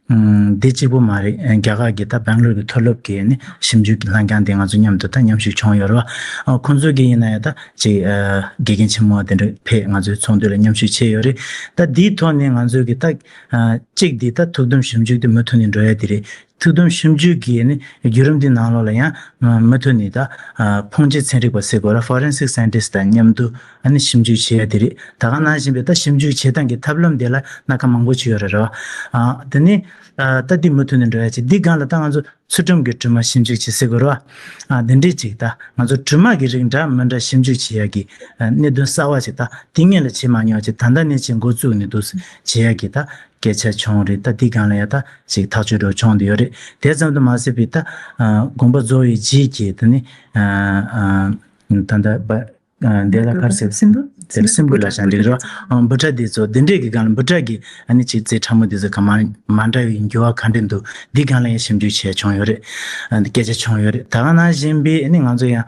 འདི་གཅིག་པོ་མ་རེད། རྒྱ་གར་གྱི་ད་སྦེང་ལོར་གྱི་མཐོ་སློབ་ཀྱི་ཨ་ནི་ཞིབ་འཇུག་གི་ལྷན་ཁང་དེ་ང་ཚོ་མཉམ་དུ་ད་མཉམ་ཞུགས་བྱུང་ཡོད་རེད་བ། ཁོང་ཚོ་གི་ཡིན་ན་ཡ་ད་ཅིག་དགེ་རྒན་ཆེན་མོ་དེ་འདྲ་ཕེབས་ང་ཚོའི་ཚོགས་འདུ་ལ་མཉམ་ཞུགས་བྱས་ཡོད་རེད། ད་འདིའི་ཐོག་ནས་ང་ཚོའི་གི་ད་གཅིག་འདི་ད་ཐུགས་དམ་ཞིབ་འཇུག་དེ་མུ་མཐུད་ནས་འགྲོ་ཡ་དེ་རེད། ཐུགས་དམ་ཞིབ་འཇུག་གི་ནི་བརྒྱུད་རིམ་འདི་ནང་ལོགས་ལ་ཡང་མུ་མཐུད་ནས་ད་ཕོན་ཆེ་ཚན་རིག་པ་ཟེར་དགོས་ལ་forensic scientist་དང་མཉམ་དུ་ཨ་ནི་ཞིབ་འཇུག་བྱེད་ཡ་དེ་རེད། ད་ག་ནང་བཞིན་པའི་ད་ཞིབ་འཇུག་བྱེད་སྟངས་ཀྱི་ཐབས་ལམ་དེ་ལ་སྣ་ཁ་མང་པོ་ཅིག་ཡོད་རེད་རེད་བ། དེ་ནི་ད་འདི་མུ་མཐུད་ནས་འགྲོ་ཡ་ཅིག་འདི་སྒང་ལ་ད་ང་ཚོ་ཚུལ་ཁྲིམས་ཀྱི་དྲི་མ་ཞིབ་འཇུག་བྱེད་ཟེར་དགོས་རེད་བ། འདི་འདྲས་ཅིག་ད་ང་ཚོ་དྲི་མ་གི་རིགས་འདྲ་མི་འདྲ་ཞིབ་འཇུག་བྱེད་ཡ་གི་གནད་དོན་གསར་བ་ཅིག་ད་དེ་སྔོན་ལ་བྱེད་མ་མྱོང་བ་ཅིག་ད་ལྟ་ནས་ཅིག་འགོ་བཙུགས་ནས་འདུག་བྱེད་ཡ་གི་ད་སྐད་ཆ་བྱུང་རེད། ད་འདི་སྒང་ལ་ཡ་ད་ཅིག་ཐག་གཅོད་འགྲོ་བྱུང་བསྡད་ཡོད་རེད། དེ་ཙམ་དུ་མ་ཟད་པའི་ད་དགོངས་པ་རྫོགས་པའི་རྗེས་ཀྱི་ད་ནི་ད་ལྟ་བ། འདི་ལ་གར་ཟེར་སིམ་བྷོལ་དེར་སིམ་བྷོལ་ལ་བྱ་འདི་རོ། འབུ་ཕྲ་འདི་ཚོ་འདི་འདྲས་ཀྱི་སྒང་ལ་འབུ་ཕྲ་གི་ཨ་ནི་ཅིག་རྩིས་ཕྲ་མོ་འདི་ཚོ་ག་མ་མ་འདྲ་བའི་འགྱུར་བ་ག་འདྲས་འདུག་འདི་སྒང་ལ་ཡང་ཞིབ་འཇུག་བྱས་བྱུང་ཡོད་རེད། སྐད་ཆ་བྱུང་ཡོད་རེད། ད་ག་ནང་བཞིན་པའི་ཨ་ནི་ང་ཚོ་ཡང་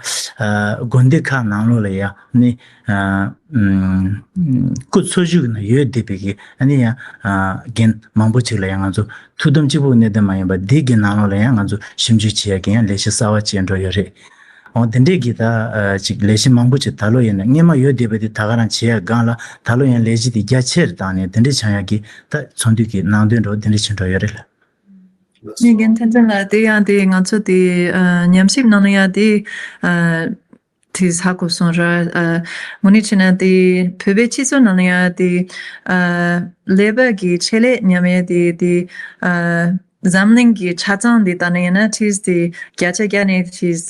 དགོན་སྡེ་ཁག་ནང་ལོགས་ལ་ཡང་ཨ་ནི་སྐུ་འཚོ་བཞུགས་ན་ཡོད་བསྡད་པའི་གི་ཨ་ནི་ཡང་རྒན་མང་པོ་ཅིག་ལ་ཡང་ང་ཚོ་ཐུགས་དམ་གཅིག་པུ་གནད་དོན་མ་ཡིན་པ་འདི་གི་ནང་ལོགས་ལ་ཡང་ང་ཚོ་ཞིབ་འཇུག་བྱེད་ཡ་གི་ཡང་ལས་གཞི་གསར་བ་བྱས་འགྲོ་ཡོད་རེད། འོ་དེ་འདྲས་ཀྱི་ད་ཅིག་ལས་གཞི་མང་པོ་ཅིག་ད་ལོ་ཡིན་ན་སྔོན་མ་ཡོད་བསྡད་པ་དེ་ད་ག་རང་བྱེད་ཡ་སྒང་ལ་ད་ལོ་ཡང་ལས་གཞི་དེ་རྒྱ་ཆེར་བཏང་ནས་དེ་འདྲས་བྱུང་ཡ་གི་ད་ཚོགས་འདུ་གི་ནང་དོན་འགྲོ་དེ་འདྲས་བྱེད་འགྲོ་ཡོད་རེད་ལ། ངས་རྒན་ཐན་ཚན་ལ་དེ་ཡང་དེ་ང་ཚོ་དེ་ཉམས་ཞིབ་ནང་ལ་ཡང་དེ་དེ་ཧ་གོ་སོང་ར། དངོས་གནས་བྱས་ན་དེ་བོད་པའི་སྤྱི་ཚོགས་ནང་ལ་ཡང་དེ་ཀླད་པ་གི་ཆེད་ལས་ཉམས་ཡ་དེ་དེ། འཛམ་གླིང་གི་ཆ་ཚང་འདི་ལྟ་ན་ཡིན་ན་ཏིས་དེ་བརྒྱ་ཆ་བརྒྱ་ནས་ཏིས་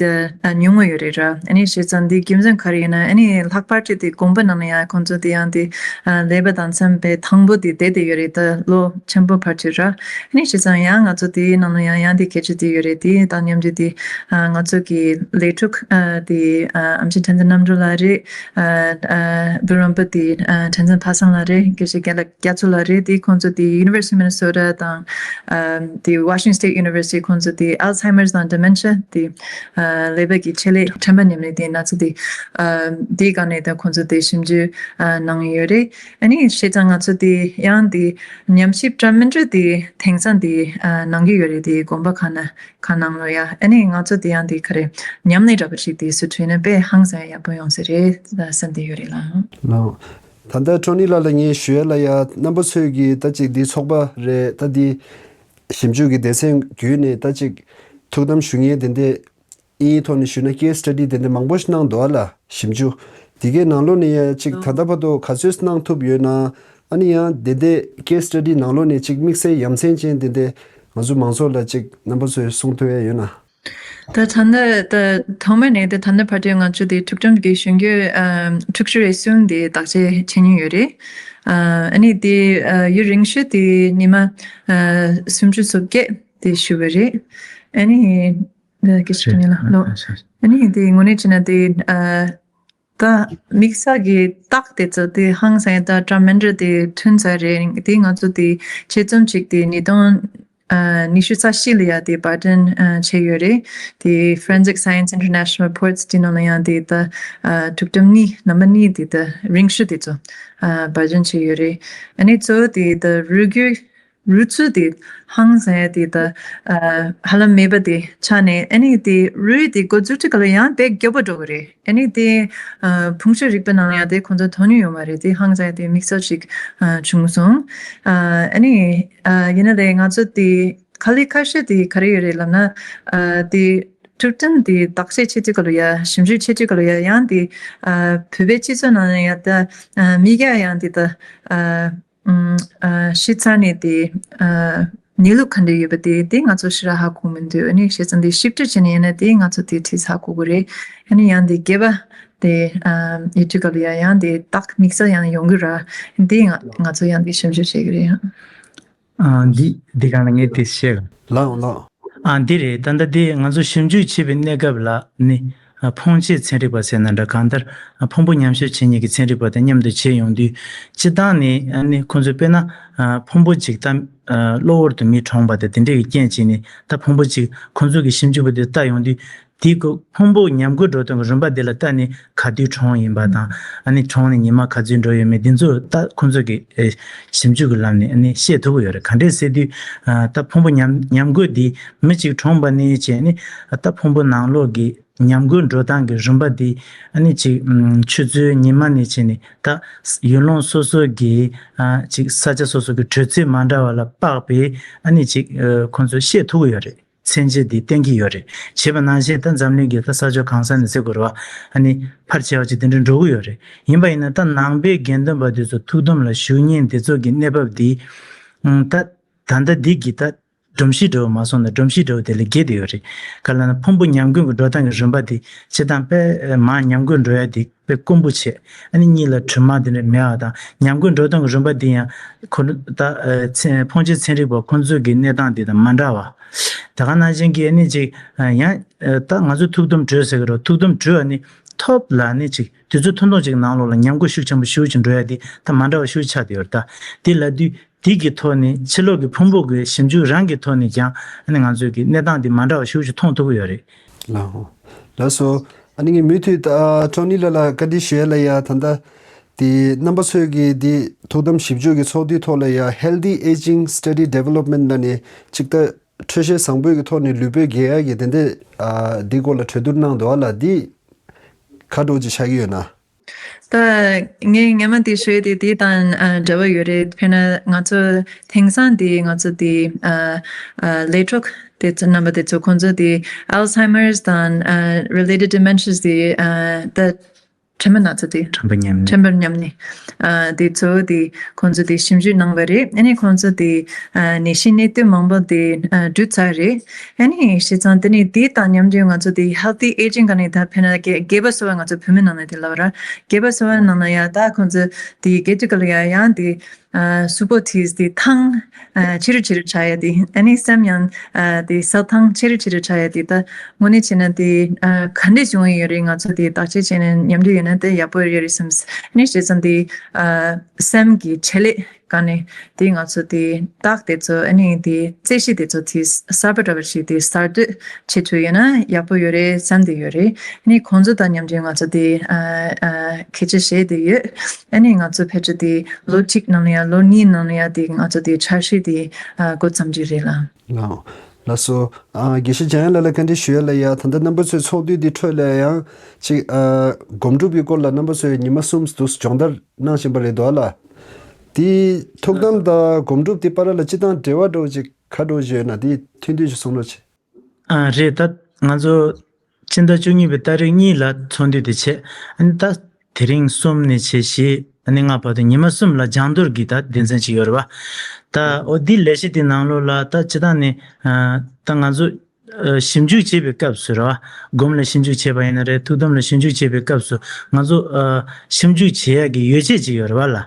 ཉུང་ངུ་ཡོད་རེད་ར། ཨ་ནི་བྱས་ཙང་འདི་རྒྱུ་མཚན་ག་རེ་ཡིན་ན་ཨ་ནི་ལྷག་པར་དུ་དེ་དགོན་པ་ནང་ལ་ཡང་ཁོང་ཚོ་དེ་ཡང་དེ་ཀླད་པ་དང་འཚམ་པའི་དང་པོ་དེ་བསྡད་དེ་ཡོད་རེད་ད་ལོ་ཆེན་པོ་བར་དུ་ར། ཨ་ནི་བྱས་ཙང་ཡང་ང་ཚོ་དེའི་ནང་ལ་ཡང་ཡང་དེ་གལ་ཆེ་དེ་ཡོད་རེད། དེ་དང་མཉམ་དུ་དེ་ང་ཚོ་གི་ལས་འཁྲུག་དེ་ཨམ་ཆི་ཁྲེན་ཏེ་རྣམ་གྲོལ་ལགས་རེད། བུ་རམ་པ་དེ་ཁྲེན་ཏེ་ཕ་སངས་ལགས་རེད། དགེ་བཤེས་རྒན་ལགས། རྒྱ་མཚོ་ལགས་རེད། དེ་ཁོང་ཚོ་དེ་University of Minnesota་དང་དེ་Washington State University་ཁོང་ཚོ་དེ་Alzheimer's་དང་Dementia་དེ་ཀླད་པ་གི་ཆེད་ལས་ཁྲམ་པ་ཉམས་ལེན་དེ་ན་ཚོ་དེ་དེ་སྒང་ནས་ད་ཁོང་ཚོ་དེ་ཞིབ་འཇུག་གནང་ཡོད་རེད། ཨ་ནི་བྱས་ཙང་ང་ཚོ་དེ་ཡང་དེ་ཉམས་ཞིབ་འདྲ་མི་འདྲ་དེ་དེང་སང་དེ་གནང་གི་ཡོད་རེད། དེ་དགོན་པ་ཁག་ན་ཁག་ནང་ལོ་ཡ་ཨ་ནི་ང་ཚོ་དེ་ཡང་དེ་ག་རེ་ཉམས་ལེན་འདྲ་པོ་ཞིག་དེ་སུ་ཐུས་ན་དཔེ་ཧང་སང་ཡག་པོ་ཡོང་ས་རེད་བསམ་དེ་ཡོད་རེད་ལ། ལགས། ད་ལྟ་ཀྲོ་ནི་ལགས་ལ་ངས་ཞུ་ཡ་ལ་ཡ་རྣམ་པ་ཚོས་ཀྱིས་ད་ཅིག་འདི་ཚོགས་པ་རེད་ད་འདི་ཞིབ་འཇུག་གི་སྡེ་ཚན་བརྒྱུད་ནས་ད་ཅིག་ཐུགས་དམ་ཞུ་མཁན་དེ་འདྲས་དབྱིན་ཡིག་ཐོག་ནས་ཞུས་ན་case study་དེ་འདྲས་མང་པོ་ཞིག་གནང་འདུག་ཨ་ལ་ཞིབ་འཇུག་དེ་གའི་ནང་ལོགས་ནས་ཡ་ཅིག་ད་ལྟ་བར་དུ་ག་ཚོད་གནང་ཐུབ་ཡོད་ན་ཨ་ནི་ཡང་དེ་འདྲས་case study་ནང་ལོགས་ནས་ཅིག་དམིགས་བསལ་ཡ་མཚན་ཅན་དེ་འདྲས་ང་ཚོ་མང་ཚོགས་ལ་ཅིག་རྣམ་པ་ཚོས་གསུང་ཐུབ་ཡ་ཡོད་ན། ད་ད་ནི་ད་ཐོག་མ་ནས་ད་ད་ནི་བར་དུ་ང་ཚོ་དེ་འཁྲུག་འགྲམ་གྱི་གཞུང་གི་ཨ་འཁྲུག་ཆུ་རེ་ཟུང་དེ་བརྟག་དཔྱད་བྱེད་མྱོང་ཡོད་རེད། ཨ་ནི་དེ་ཨ་ཡུན་རིང་ཤོས་དེ་ཉི་མ་ཨ་སུམ་ཅུ་སོ་བརྒྱད་དེ་བཞུགས་པ་རེད། ཨ་ནི་ད་སྐད་ཆ་དྲི་ངེས་ལ་ལོ། ཨ་ནི་དེ་དངོས་གནས་བྱས་ན་དེ་ཨ། ད་དམིགས་བསལ་གྱི་རྟགས་དེ་ཚོ་དེ་ཧང་སང་ད་འདྲ་མི་འདྲ་དེ་ཐོན་ཚར་རེད། དེ་ང་ཚོ་དེ་ཆེད་རྩོམ་ཅིག་དེ་ཉིས་སྟོང་ཉི་ཤུ་རྩ་བཞི་ལ་ཡ་དེ་པར་སྐྲུན་བྱས་ཡོད་རེད། དེ་Forensic Science International Reports་དེ་ནང་ལ་ཡང་དེ་ད་འཁྲུག་འགྲམ་གཉིས་རྣམ་པ་གཉིས་དེ་ད་རིང་ཤོས་དེ་ཚོ་པར་སྐྲུན་བྱས་ཡོད་རེད། ཨ་ནི་གཙོ་བོ་དེ་ད་རུས་རྒྱུད། རུས་ཚུལ་དེ་ཧང་སང་ཡ་དེ་ད་ཧ་ལམ་མེད་པ་དེ་ཆགས་ནས་ཨ་ནི་དེ་རུས་དེ་འགོ་འཛུགས་དུས་སྐབས་ལ་ཡང་དཔེ་མགྱོགས་པོ་འགྲོ་གི་རེད། ཨ་ནི་དེ་ཕུང་ཤུགས་རིག་པའི་ནང་ལ་ཡང་དེ་ཁོང་ཚོ་དོ་སྣང་ཡོད་མ་རེད། དེ་ཧང་སང་ཡ་དེ་དམིགས་བསལ་ཞིག་བྱུང་སོང་། ཨ་ནི་ཡིན་ན་ལས་ང་ཚོ་དེ་ག་ལེ་ཁ་ཤས་དེ་ག་རེ་ཡོད་རེད་ལབ་ན་དེ་འཁྲུག་འགྲམ་དེ་བརྟག་དཔྱད་བྱེད་དུས་སྐབས་ལ་ཡ་ཞིབ་འཇུག་བྱེད་དུས་སྐབས་ལ་ཡ་ཡང་དེ་བོད་པའི་སྤྱི་ཚོགས་ནང་ལ་ཡ་ད་མི་སྐྱ་ཡང་དེ་ད། ཤི་ཚར་ནས་དེ་གནས་ལུགས་ག་འདྲ་ཡོད་པ་དེ་དེ་ང་ཚོ་ཞེ་དྲག་ཧ་གོ་མི་འདུག་ཨ་ནི་བྱས་ཙང་དེ་ཞིབ་ཕྲ་བྱས་ནས་ཡིན་ན་དེ་ང་ཚོ་དེ་ཏིས་ཧ་གོ་གི་རེད། ཨ་ནི་ཡང་དེ་སྐྱེས་པ་ དེ་ཨ་ཡུལ་དུས་སྐབས་ལ་ཡང་དེ་རྟགས་དམིགས་བསལ་ཡང་ཡོང་གི་ར། དེ་ང་ང་ཚོ་ཡང་དེ་ཞིབ་འཇུག་བྱེད་ཀྱི་རེད། ཨ་འདི་འདི་གང་ལ་ངས་དེ་བཤད། ལགས་འོང་ལགས། ཨ་འདི་རེད། ད་ལྟ་དེ་ང་ཚོ་ཞིབ་འཇུག་བྱེད་པའི་གནས་སྐབས་ལ་ནི་ཨ་ཕོངས་ཆེ་ཚན་རིག་པ་ཟེར་ན་འདྲ། གང་ལྟར་ཨ་ཕུང་པོ་ཉམས་ཞིབ་བྱེད་མཁན་གྱི་ཚན་རིག་པ་དང་མཉམ་དུ་བྱས་ཡོང་དུས། སྤྱིར་བཏང་ནི་ཨ་ནི་ཁོང་ཚོ་དཔེར་ན་ཨ་ཕུང་པོ་གཅིག་ད་ཨ་གློ་བུར་དུ་མི་གྲོངས་པ་དང་དེ་འདྲའི་རྐྱེན་གྱིས་ནི། ད་ཕུང་པོ་གཅིག་ཁོང་ཚོ་གི་ཞིབ་འཇུག་པ་དེ་ལྟ་ཡོང་དུས། དེའི་སྐབས་ཕུང་པོ་ཉམས་རྒུད་འགྲོ་སྟངས་ཀྱི་རིམ་པ་དེ་ལ་ལྟ་ནས་ག་དུས་གྲོངས་ཡིན་པ་དང་། ཨ་ནི་གྲོངས་ནས་ཉི་མ་ག་ཚོད་འགྲོ་ཡོད་མེད་འདི་ཚོ་ད་ཁོང་ཚོ་གི་ཨེ་ཞིབ་འཇུག་གི་ལམ་ནས་ཨ་ནི་ཤེས་ཐུབ་ཀྱི་ཡོད་རེད། ག་འདྲས་ཟེར་དུས་ཨ་ད་ཕུང་པོ་ཉམས་ཉམས་རྒུད་འདི་མི་གཅིག་གྲོངས་པ་ནས་བྱས་ནས་ད་ཕུང་པོ་ནང་ལོགས་ཀྱི་ཉམས་རྒུད་འགྲོ་སྟངས་ཀྱི་རིམ་པ་འདི་ཨ་ནི་ཅིག་ཨམ་ཆུ་ཚོད་ཉི་མ་ནས་བྱས་ནས་ད་ཡུལ་ལུང་སོ་སོ་གི་ཨ་ཅིག་ས་ཆ་སོ་སོ་གི་དྲོད་ཚད་མ་འདྲ་བ་ལ་དཔག་པའི་ཨ་ནི་ཅིག་ཨ་ཁོང་ཚོས་ཤེས་ཐུབ་ཀྱི་ཡོད་རེད། མཚོན་བྱེད་འདི་བསྟན་གྱི་ཡོད་རེད། བྱས་པ་ནང་བཞིན་ད་འཛམ་གླིང་གི་ད་ས་ཕྱོགས་གང་ས་ནས་ཟེར་དགོས་རེད་བ། ཨ་ནི་ཕར་བྱས་པ་ཅིག་དེ་འདྲ་འགྲོ་གི་ཡོད་རེད། ཡིན་པ་ཡིན་ན་ད་ནང་པའི་དགེ་འདུན་པ་དེ་ཚོ་ཐུགས་དམ་ལ་བཞུགས་མཁན་དེ་ཚོ་གི་གནས་བབ་འདི་ཨང་ད་ད་ལྟ་འདི་གི་ད་སྒྲོམ་གཞི་འདྲ་བོ་མ་སོང་ན་སྒྲོམ་གཞི་འདྲ་བོ་དེ་ལས་བརྒལ་བསྡད་ཡོད་རེད། ག་ལ་ན་ཕུང་པོ་ཉམས་རྒུད་ཀྱི་འགྲོ་སྟངས་ཀྱི་རིམ་པ་དེ་སྤྱིར་བཏང་དཔེ་མར་ཉམས་རྒུད་འགྲོ་ཡ་དེ་དཔེ་དཀོན་པོ་བྱས། ཨ་ནི་གཉིད་ལ་དྲི་མ་དེ་འདྲ་མེད་པ་དང་། ཉམས་རྒུད་འགྲོ་སྟངས་ཀྱི་རིམ་པ་འདི་ཡང་ཁོ་ད་ཨ་ཚན་ཕོངས་ཆེ་ཚན་རིག་པ་ཁོང་ཚོའི་གི་གནས་སྟངས་འདི་དང་མ་འདྲ་བ། ད་ག་ནང་བཞིན་གྱི་ཨ་ནི་ཅིག་ཨ་ཡང་ཨ་ད་ང་ཚོ་ཐུགས་དམ་གྲོལ་ཟེར་གི་རེད། ཐུགས་དམ་གྲོལ་ཨ་ནི་ཐོབ་ལ་ཨ་ནི་ཅིག་དུས་ཚོད་ཐུང་ཐུང་ཅིག་ནང་ལོགས་ལ་ཉམས་རྒུད་ཤུགས་ཆེན་པོ་ཤུགས་ཆེ་འགྲོ་ཡ་འདི་ད་མ་འདྲ་བ་ཤུགས་ཆགས་བསྡད་ཡོད་རེད། ད་དེ་ལབ་དུས་དེ་གི་ཐོག་ནས་ཕྱི་ལོགས་ཀྱི་ཕུང་པོ་གི་ཞིབ་འཇུག་རང་གི་ཐོག་ནས་ཀྱང་ཨ་ནི་ང་ཚོའི་གི་གནས་སྟངས་འདི་མ་འདྲ་བ་ཤུགས་ཆེ་མཐོང་ཐུབ་ཀྱི་ཡོད་རེད། ལགས་འོང་། ལགས་སོ། ཨ་ནི་ངས་མུ་མཐུད་ཨ་ཀྲོ་ནི་ལགས་ལ་བཀའ་འདྲི་ཞུ་ཡ་ལ་ཡ། ད་ལྟ་དེ་རྣམ་པ་ཚོས་ཀྱི་དེ་ཐུགས་དམ་ཞིབ་འཇུག་གི་ཚོགས་འདུའི་ཐོག་ལ་ཡ་Healthy Aging Study Development ལབ་ནས་ཅིག་ད་འཕྲོད་བཞེས་བཟང་པོའི་གི་ཐོག་ནས་ལུས་པོ་རྒས་ཡ་གི་དེ་འདྲ་ཨ་འདི་སྐོར་ལ་གྲོས་བསྡུར་གནང་འདུག་ཨ་ལ། འདི་ག་འདྲ་ཅིག་ཆགས་ཀྱི་ཡོད་ན། ད་ངས་སྔོན་མ་དེ་ཞུས་དེ་དེ་དང་ཨ་འབྲེལ་བ་ཡོད་རེད། དཔེར་ན་ང་ཚོ་དེང་སང་དེ་ང་ཚོ་དེ་ཨ་ཨ་ལས་གྲོགས་དེ་ཚོ་རྣམ་པ་དེ་ཚོ་ཁོང་ཚོ་དེ་Alzheimer's དང་ཨ་related dementias དེ་ཨ་ད་དྲན་པ་ན་ཚོ་དེ་དྲན་པ་ཉམས་ནས། དྲན་པ་ཉམས་ནས་ཨ་དེ་ཚོ་དེ་ཁོང་ཚོ་དེ་ཞིབ་འཇུག་གནང་བ་རེད། ཨ་ནི་ཁོང་ཚོ་དེ་ཨ་ནད་གཞི་གནད་དོན་མང་པོ་དེ་ཨ་བསྡུས་ཚར་རེད། ཨ་ནི་བྱས་ཙང་དེ་ནས་དེ་དང་མཉམ་དུ་ང་ཚོ་དེ་Healthy Aging ག་ནས་ད་དཔེར་ན་རྒས་རྒས་པ་གསོ་བ་ང་ཚོ་བོད་མི་ནང་ནས་དེ་ལབ་ར། རྒས་པ་གསོ་བ་ནང་ན་ཡང་ད་ཁོང་ཚོ་དེ་རྒས་དུས་སྐབས་ལ་ཡང་ཡང་དེ་ཨ་གཟུགས་པོ་དེ་དེ་ཐང་ཨ་ཆེ་རུ་ཆེ་རུ་ཆགས་ཡ་དེ། ཨ་ནི་སེམས་ཡང་ཨ་དེ་གསལ་ཐང་ཆེ་རུ་ཆེ་རུ་ཆགས་ཡ་དེ། ད་དངོས་གནས་བྱས་ན་དེ་ཨ་ག་འདྲས་བྱུང་ཡོད་རེད། ང་ཚོ་དེ་བརྟག་དཔྱད་བྱས་ནས་མཉམ་འབྲེལ་ཡོད་ན་དེ་ཡག་པོ་ཡོད་རེད་བསམ། ཨ་ནི་བྱས་ཙང་དེ་ཨ་སེམས་ཀྱི་ཆེད་ལས་ག་ནས་དེ་ང་ཚོ་དེ་རྟགས་དེ་ཚོ་ཨ་ནི་དེ་རྩད་གཞི་དེ་ཚོ་དེ་གསར་པ་འདྲ་བ་ཞིག་དེ་གསར་གཏོད་བྱེད་ཐུབ་ཡོད་ན་ཡག་པོ་ཡོད་རེད་བསམ་དེ་ཡོད་རེད། ཨ་ནི་ཁོང་ཚོ་དང་མཉམ་དུ་ང་ཚོ་དེ་ཨ་ཨ་གལ་ཆེ་བཞེས་དེ་ཡོད། ཨ་ནི་ང་ཚོ་ཕལ་ཆེར་དེ་ལོ་གཅིག་ནང་ལ་ཡ་ལོ་གཉིས་ནང་ལ་ཡ་དེ་ང་ཚོ་དེ་འཆར་གཞི་དེ་ཨ་འགོ་བརྩམས་ཀྱི་རེད་ལ། ལགས་ལགས་སོ། ཨ་དགེ་བཤེས་འཇམ་དབྱངས་ལགས་ལ་བཀའ་འདྲི་ཞུ་ཡ་ལ་ཡ། ད་ལྟ་རྣམ་པ་ཚོའི་ཚོགས་འདུ་འདི་ཁྲོད་ལ་ཡང་ཅིག་ཨ་སྒོམ་སྒྲུབ་ཀྱི་སྐོར་ལ་རྣམ་པ་ཚོས་ཉི་མ་གསུམ་དུ་སྦྱོང་བརྡར་གནང་བཞིན་པ་རེད་འདུག་ཨ་ལ། དེའི་ཐུགས་དམ་དང་སྒོམ་སྒྲུབ་དེ་བར་ལ་སྤྱི་བཏང་འབྲེལ་བ་འདྲ་བོ་ཅིག་ག་འདྲ་བོ་ཅིག་ཡོད་ན་དེ་ཐུང་ཐུང་ཅིག་གསུང་རོགས་བྱེད། ཨ་རེད། ད་ང་ཚོ་སྤྱི་ཟླ་བཅུ་གཉིས་པའི་ཏ་རིག་གཉིས་ལ་ཚོགས་འདུ་དེ་བྱས། ཨ་ནི་ད་དེ་རིང་གསུམ་ནས་བྱས་བཞི་ཨ་ནི་ལྔ་བར་དུ་ཉི་མ་གསུམ་ལ་སྦྱང་བརྡར་གྱི་ད་སྡེ་ཚན་ཅིག་ཡོད་རེད་བ། ད་འོ་འདི་ལས་གཞི་དེ་ནང་ལོགས་ལ་ད་སྤྱི་བཏང་ནས་ཨ་ད་ང་ཚོ་ཨ་ཞིབ་འཇུག་བྱེད་པའི་སྐབས་སུ་རེད་བ། སྒོམ་ལ་ཞིབ་འཇུག་བྱེད་པ་ཡིན་ན་རེད། ཐུགས་དམ་ལ་ཞིབ་འཇུག་བྱེད་པའི་སྐབས་སུ་ང་ཚོ་ཨ་ཞིབ་འཇུག་བྱེད་ཡག་གི་ཡོ་བྱད་ཅིག་ཡོད་རེད་བ་ལ།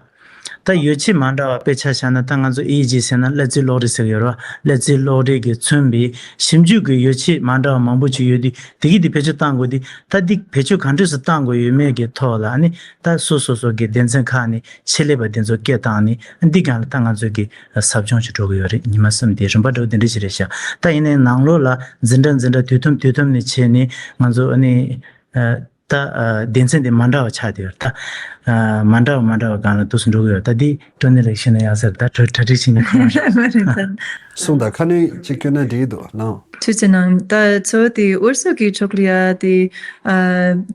ད་ཡོ་བྱད་མ་འདྲ་བ་དཔེ་ཆ་བཞག་ན་ད་ང་ཚོ་ཨི་ཨི་ཇི་ཟེར་ན་གླ་རྩི་གློག་རིག་ཟེར་གྱི་ཡོད་རེད་བ། གླ་རྩི་གློག་རིག་གིས་མཚོན་པའི་ཞིབ་འཇུག་གི་ཡོ་བྱད་མ་འདྲ་བ་མང་པོ་ཅིག་ཡོད་དུས་དེ་གི་དེ་བེད་སྤྱོད་གཏང་དགོས་དུས། ད་འདི་བེད་སྤྱོད་ག་འདྲས་སུ་གཏང་དགོས་ཡོད་མེད་ཀྱི་ཐོག་ལ་ཨ་ནི་ད་སོ་སོ་སོ་གི་སྡེ་ཚན་ཁག་ནས་ཆེད་ལས་པ་དེ་ཚོ་སྐད་བཏང་ནས་འདི་སྒང་ལ་ད་ང་ཚོ་གི་ཟབ་སྦྱོང་ཞིག་འགྲོ་གི་ཡོད་རེད། ཉི་མ་གསུམ་དེ་རིམ་པ་འདྲ་བོ་དེ་འདྲ་ཞིག་རེད་ཤག་ད་ཡིན་ནའི་ནང་ལོགས་ལ་འཛིན་གྲྭ་འཛིན་གྲྭ་དུས་ཐུམ་དུས་ཐུམ་ནས་བྱས་ནས་ང་ཚོ་ཨ་ནི་ཨ། ད་ཨ་སྡེ་ཚན་དེ་མ་འདྲ་བ་ཆགས་བསྡད་ཡོད་རེད། ད་ཨ་མ་འདྲ་བ་མ་འདྲ་བ་སྒང་ལ་འདུག་སེ་འགྲོ་གི་ཡོད་རེད། ད་འདི་ཀྲོ་ནི་ལགས་ཤེས་ན་ཡག་ས་རེད། ད་གྲ་གྲ་སྒྲིག་བྱེད་ནས་ཁོ་རང་རེད། མ་རེད་ད། གསུངས་དང་ཁ་སྣོན་ཅིག་བསྐྱོན་ན་འགྲིག་གི་འདུག་ལགས། ཐུགས་རྗེ་གནང་། ད་ཚོ་དེ་ཨུ་རུ་སུ་གི་ཕྱོགས་ལ་ཡ་དེ་ཨ་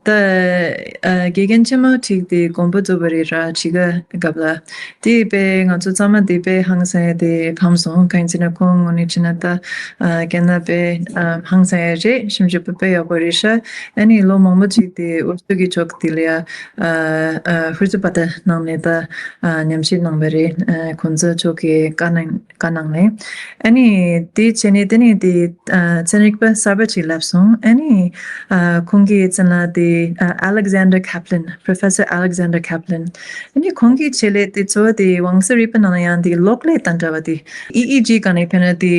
ད་ཨ་དགེ་རྒན་ཆེན་མོ་ཁྲིད་དེ་དགོངས་པ་རྫོགས་པ་རེད་ར། ཁྲིད་ག་སྐབས་ལ་དེ་དཔེ་ང་ཚོ་ཚང་མ་དེ་དཔེ་ཧང་སང་ཡ་དེ་ཕམ་སོང་། གང་ཡིན་ཟེར་ན་ཁོང་ངོ་ནས་ཕྱིན་ན་ད་ཨ་རྒན་ལགས་དཔེ་ཨ་ཧང་སང་ཡ་རེད། ཞིབ་འཇུག་པ་དཔེ་ཡག་པོ་རེད་ཤག་ཨ་ནི་ལོ་མང་པོ་ཅིག་དེ། དེ་འུ་ཚོ་གི་ཕྱོགས་དེ་ལ་ཡ་ཧུར་བརྩོན་པ་དེ་གནང་ནས་ད་ཉམས་ཞིབ་གནང་བ་རེད། ཁོང་ཚོ་ཕྱོགས་ཀྱི་བཀའ་གནང་བཀའ་གནང་ནས། ཨ་ནི་དེ་བྱས་ནས་དེ་ནས་དེ་ཚན་རིག་པ་གསར་པ་ཅིག་ལབ་སོང་། ཨ་ནི་ཁོང་གི་མཚན་ལ་དེ་Alexander Kaplan, Professor Alexander Kaplan. ཨ་ནི་ཁོང་གི་ཆེད་ལས་དེ་ཚོ་དེ་དབང་ཚད་རིག་པ་ནང་ལ་ཡང་དེ་གློག་ཀླད་དང་འདྲ་བ་དེ་ཨི་ཨི་ཇི་སྒང་ནས་ཕེ་ན་དེ་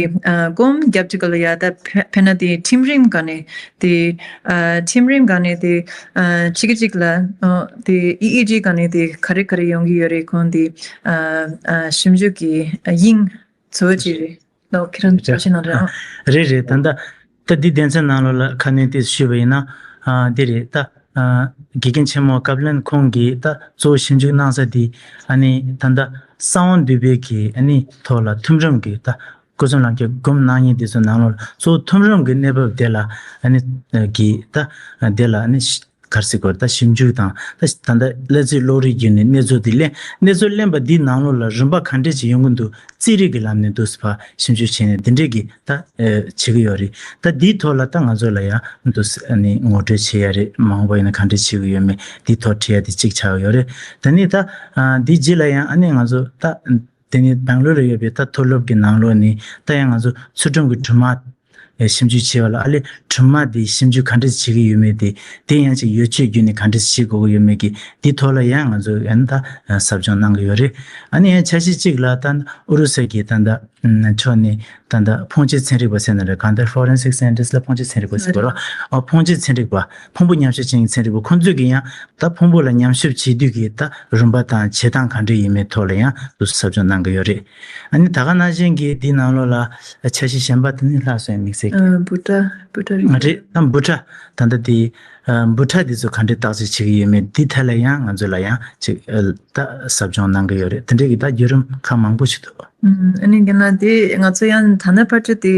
སྒོམ་རྒྱབ་ཅིག་ག་ལ་ཡ་ད་ཕེ་ན་དེ་ཁྲིམས་རིམ་སྒང་ནས་དེ་ཁྲིམས་རིམ་སྒང་ནས་དེ་གཅིག་གཅིག་ལ་དེ་ཨི་ཨི་ཇི་སྒང་ནས་དེ་ག་རེ་ག་རེ་ཡོང་གི་ཡོད་རེད། ཁོང་དེ་ཞིབ་འཇུག་གི་དབྱིངས་ཚོ་ཅིག་རེད། ལོ་ཁྱེད་རང་ཚོ་ཤེས་ན་རེད། རེད་རེད། ད་ལྟ་ད་འདི་སྡེ་ཚན་ནང་ལོགས་ལ་ཁ་སྣོན་ཏོག་ཙམ་ཞུས་པ་ཡིན་ན། ཨ་འདི་རེད་ད། ཨ་དགེ་རྒན་ཆེན་མོ་ཀབ་ལན་ཁོང་གིས་ད་གཙོ་བོ་ཞིབ་འཇུག་གནང་ས་འདི་ཨ་ནི་ད་ལྟ་གསང་བ་འདུས་པའི་གི་ཨ་ནི་ཐོག་ལ་ཐུན་རིན་གྱི་ད་སྐུ་གསུམ་ལམ་གྱི་སྒོམ་གནང་མཁན་དེ་ཚོ་ནང་ལོགས་ལ་གཙོ་བོ་ཐུན་རིན་གྱི་གནས་བབ་དེ་ལ་ཨ་ནི་གི་ད་དེ་ལ་ཨ་ནི་ག་རེ་ཟེར་དགོས་རེད། ད་ཞིབ་འཇུག་དང་ད་ད་ལྟ་གློག་རྩིས་གློག་རིག་བརྒྱུད་ནས་གནས་ཚུལ་འདི་ལེན། གནས་ཚུལ་ལེན་པ་འདིའི་ནང་ལོགས་ལ་རིམ་པ་ག་འདྲས་ཅིག་ཡོང་གི་འདུག་རྩིས་རིག་གི་ལམ་ནས་འདུག་སེ་ཕར་ཞིབ་འཇུག་བྱས་ནས་འདི་འདྲས་ཀྱི་ད་བྱེད་ཀྱི་ཡོད་རེད། ད་འདིའི་ཐོག་ལ་ད་ང་ཚོ་ལ་ཡང་འདུག་སེ་ངོ་སྤྲོད་བྱེད་ཡ་རེད། མ་འོངས་པ་ཡིན་ན་ག་འདྲས་བྱེད་ཀྱི་ཡོད་མེད་འདིའི་ཐོག་བྲིས་ཡ་དེ་གཅིག་ཆགས་ཀྱི་ཡོད་རེད། ད་ནི་ད་འདིའི་རྗེས་ལ་ཡང་ཨ་ནི་ང་ཚོ་ད། དེ་ནས་སྦེང་ལོར་ལ་ཡོད་པའི་ད་མཐོ་སློབ་ཀྱི་ནང་ལོགས་ནས་ད་ཡང་ང་ཚོ་ཚུལ་ཁྲིམས་ཀྱི་སྦྲུམ་མ་ཞིབ་འཇུག་བྱས་པ་ལ་ཨ་ལས་སྦྲུམ་མ་དེ་ཞིབ་འཇུག་ག་འདྲས་བྱེད་ཀྱི་ཡོད་མེད་དེ་དེ་ཡང་ཅིག་ཡོ་བཅོས་བརྒྱུད་ནས་ག་འདྲས་བྱེད་དགོས་ཀྱི་ཡོད་མེད་ཀྱི་དེའི་ཐོག་ལ་ཡང་ང་ཚོ་ཡང་ད་ཟབ་སྦྱོང་གནང་གི་ཡོད་རེད། ཨ་ནི་ཡང་འཆར་གཞི་གཅིག་ལ་ད་ཨུ་རུ་སུ་གི་ད་ད་ཕྱོགས་ནས་ད་ད་ཕོན་ཆེ་ཚན་རིག་པ་ཟེར་ན་རེད། གང་ལྟར་forensic scientist ལ་ཕོན་ཆེ་ཚན་རིག་པ་ཟེར་དགོས་རེད། ཨ་ཕོན་ཆེ་ཚན་རིག་པ་ཕུང་པོ་ཉམས་ཞིབ་བྱེད་མཁན་ཚན་རིག་པ་ཁོང་ཚོས་ཀྱི་ཡང་ད་ཕུང་པོ་ལ་ཉམས་ཞིབ་བྱེད་དུས་ཀྱི་ད་རིམ་པ་དང་བྱེད་སྟངས་ག་འདྲ་ཡིན་མིན་ཐོག་ལ་ཡང་དུ་ཟབ་སྦྱོང་གནང་གི་ཡོད་རེད། ཨ་ནི་ད་ག་ནང་བཞིན་གྱི་འདི་ནང་ལོགས་ལ་འཆར་གཞི་གཞན་པ་དེ་ནི་ལྷག་སོང་། དམིགས་བསལ་གྱི་ཨ་འབུ་ཕྲ། འབུ་ཕྲ་རིགས་རེད། ད་འབུ་ཕྲ་ད་ལྟ་དེ་ཨ་འབུ་ཕྲ་དེ་ཚོ་ག་འདྲའི་བརྟག་དཔྱད་བྱེད་ཀྱི་ཡོད་མེད་འདི་ཐད་ལ་ཡང་ང་ཚོ་ལ་ཡང་ཅིག་ཨ་ད་ཟབ་སྦྱོང་གནང་གི་ཡོད་རེད། དེ་འདྲའི་གི་ད་བརྒྱུད་རིམ་ཁག་མང་པོ་ཞིག་འདུག་ཨ་ནི་རྒན་ལགས་དེ་ང་ཚོ་ཡང་ད་ནི་ཕར་ཚུར་དེ་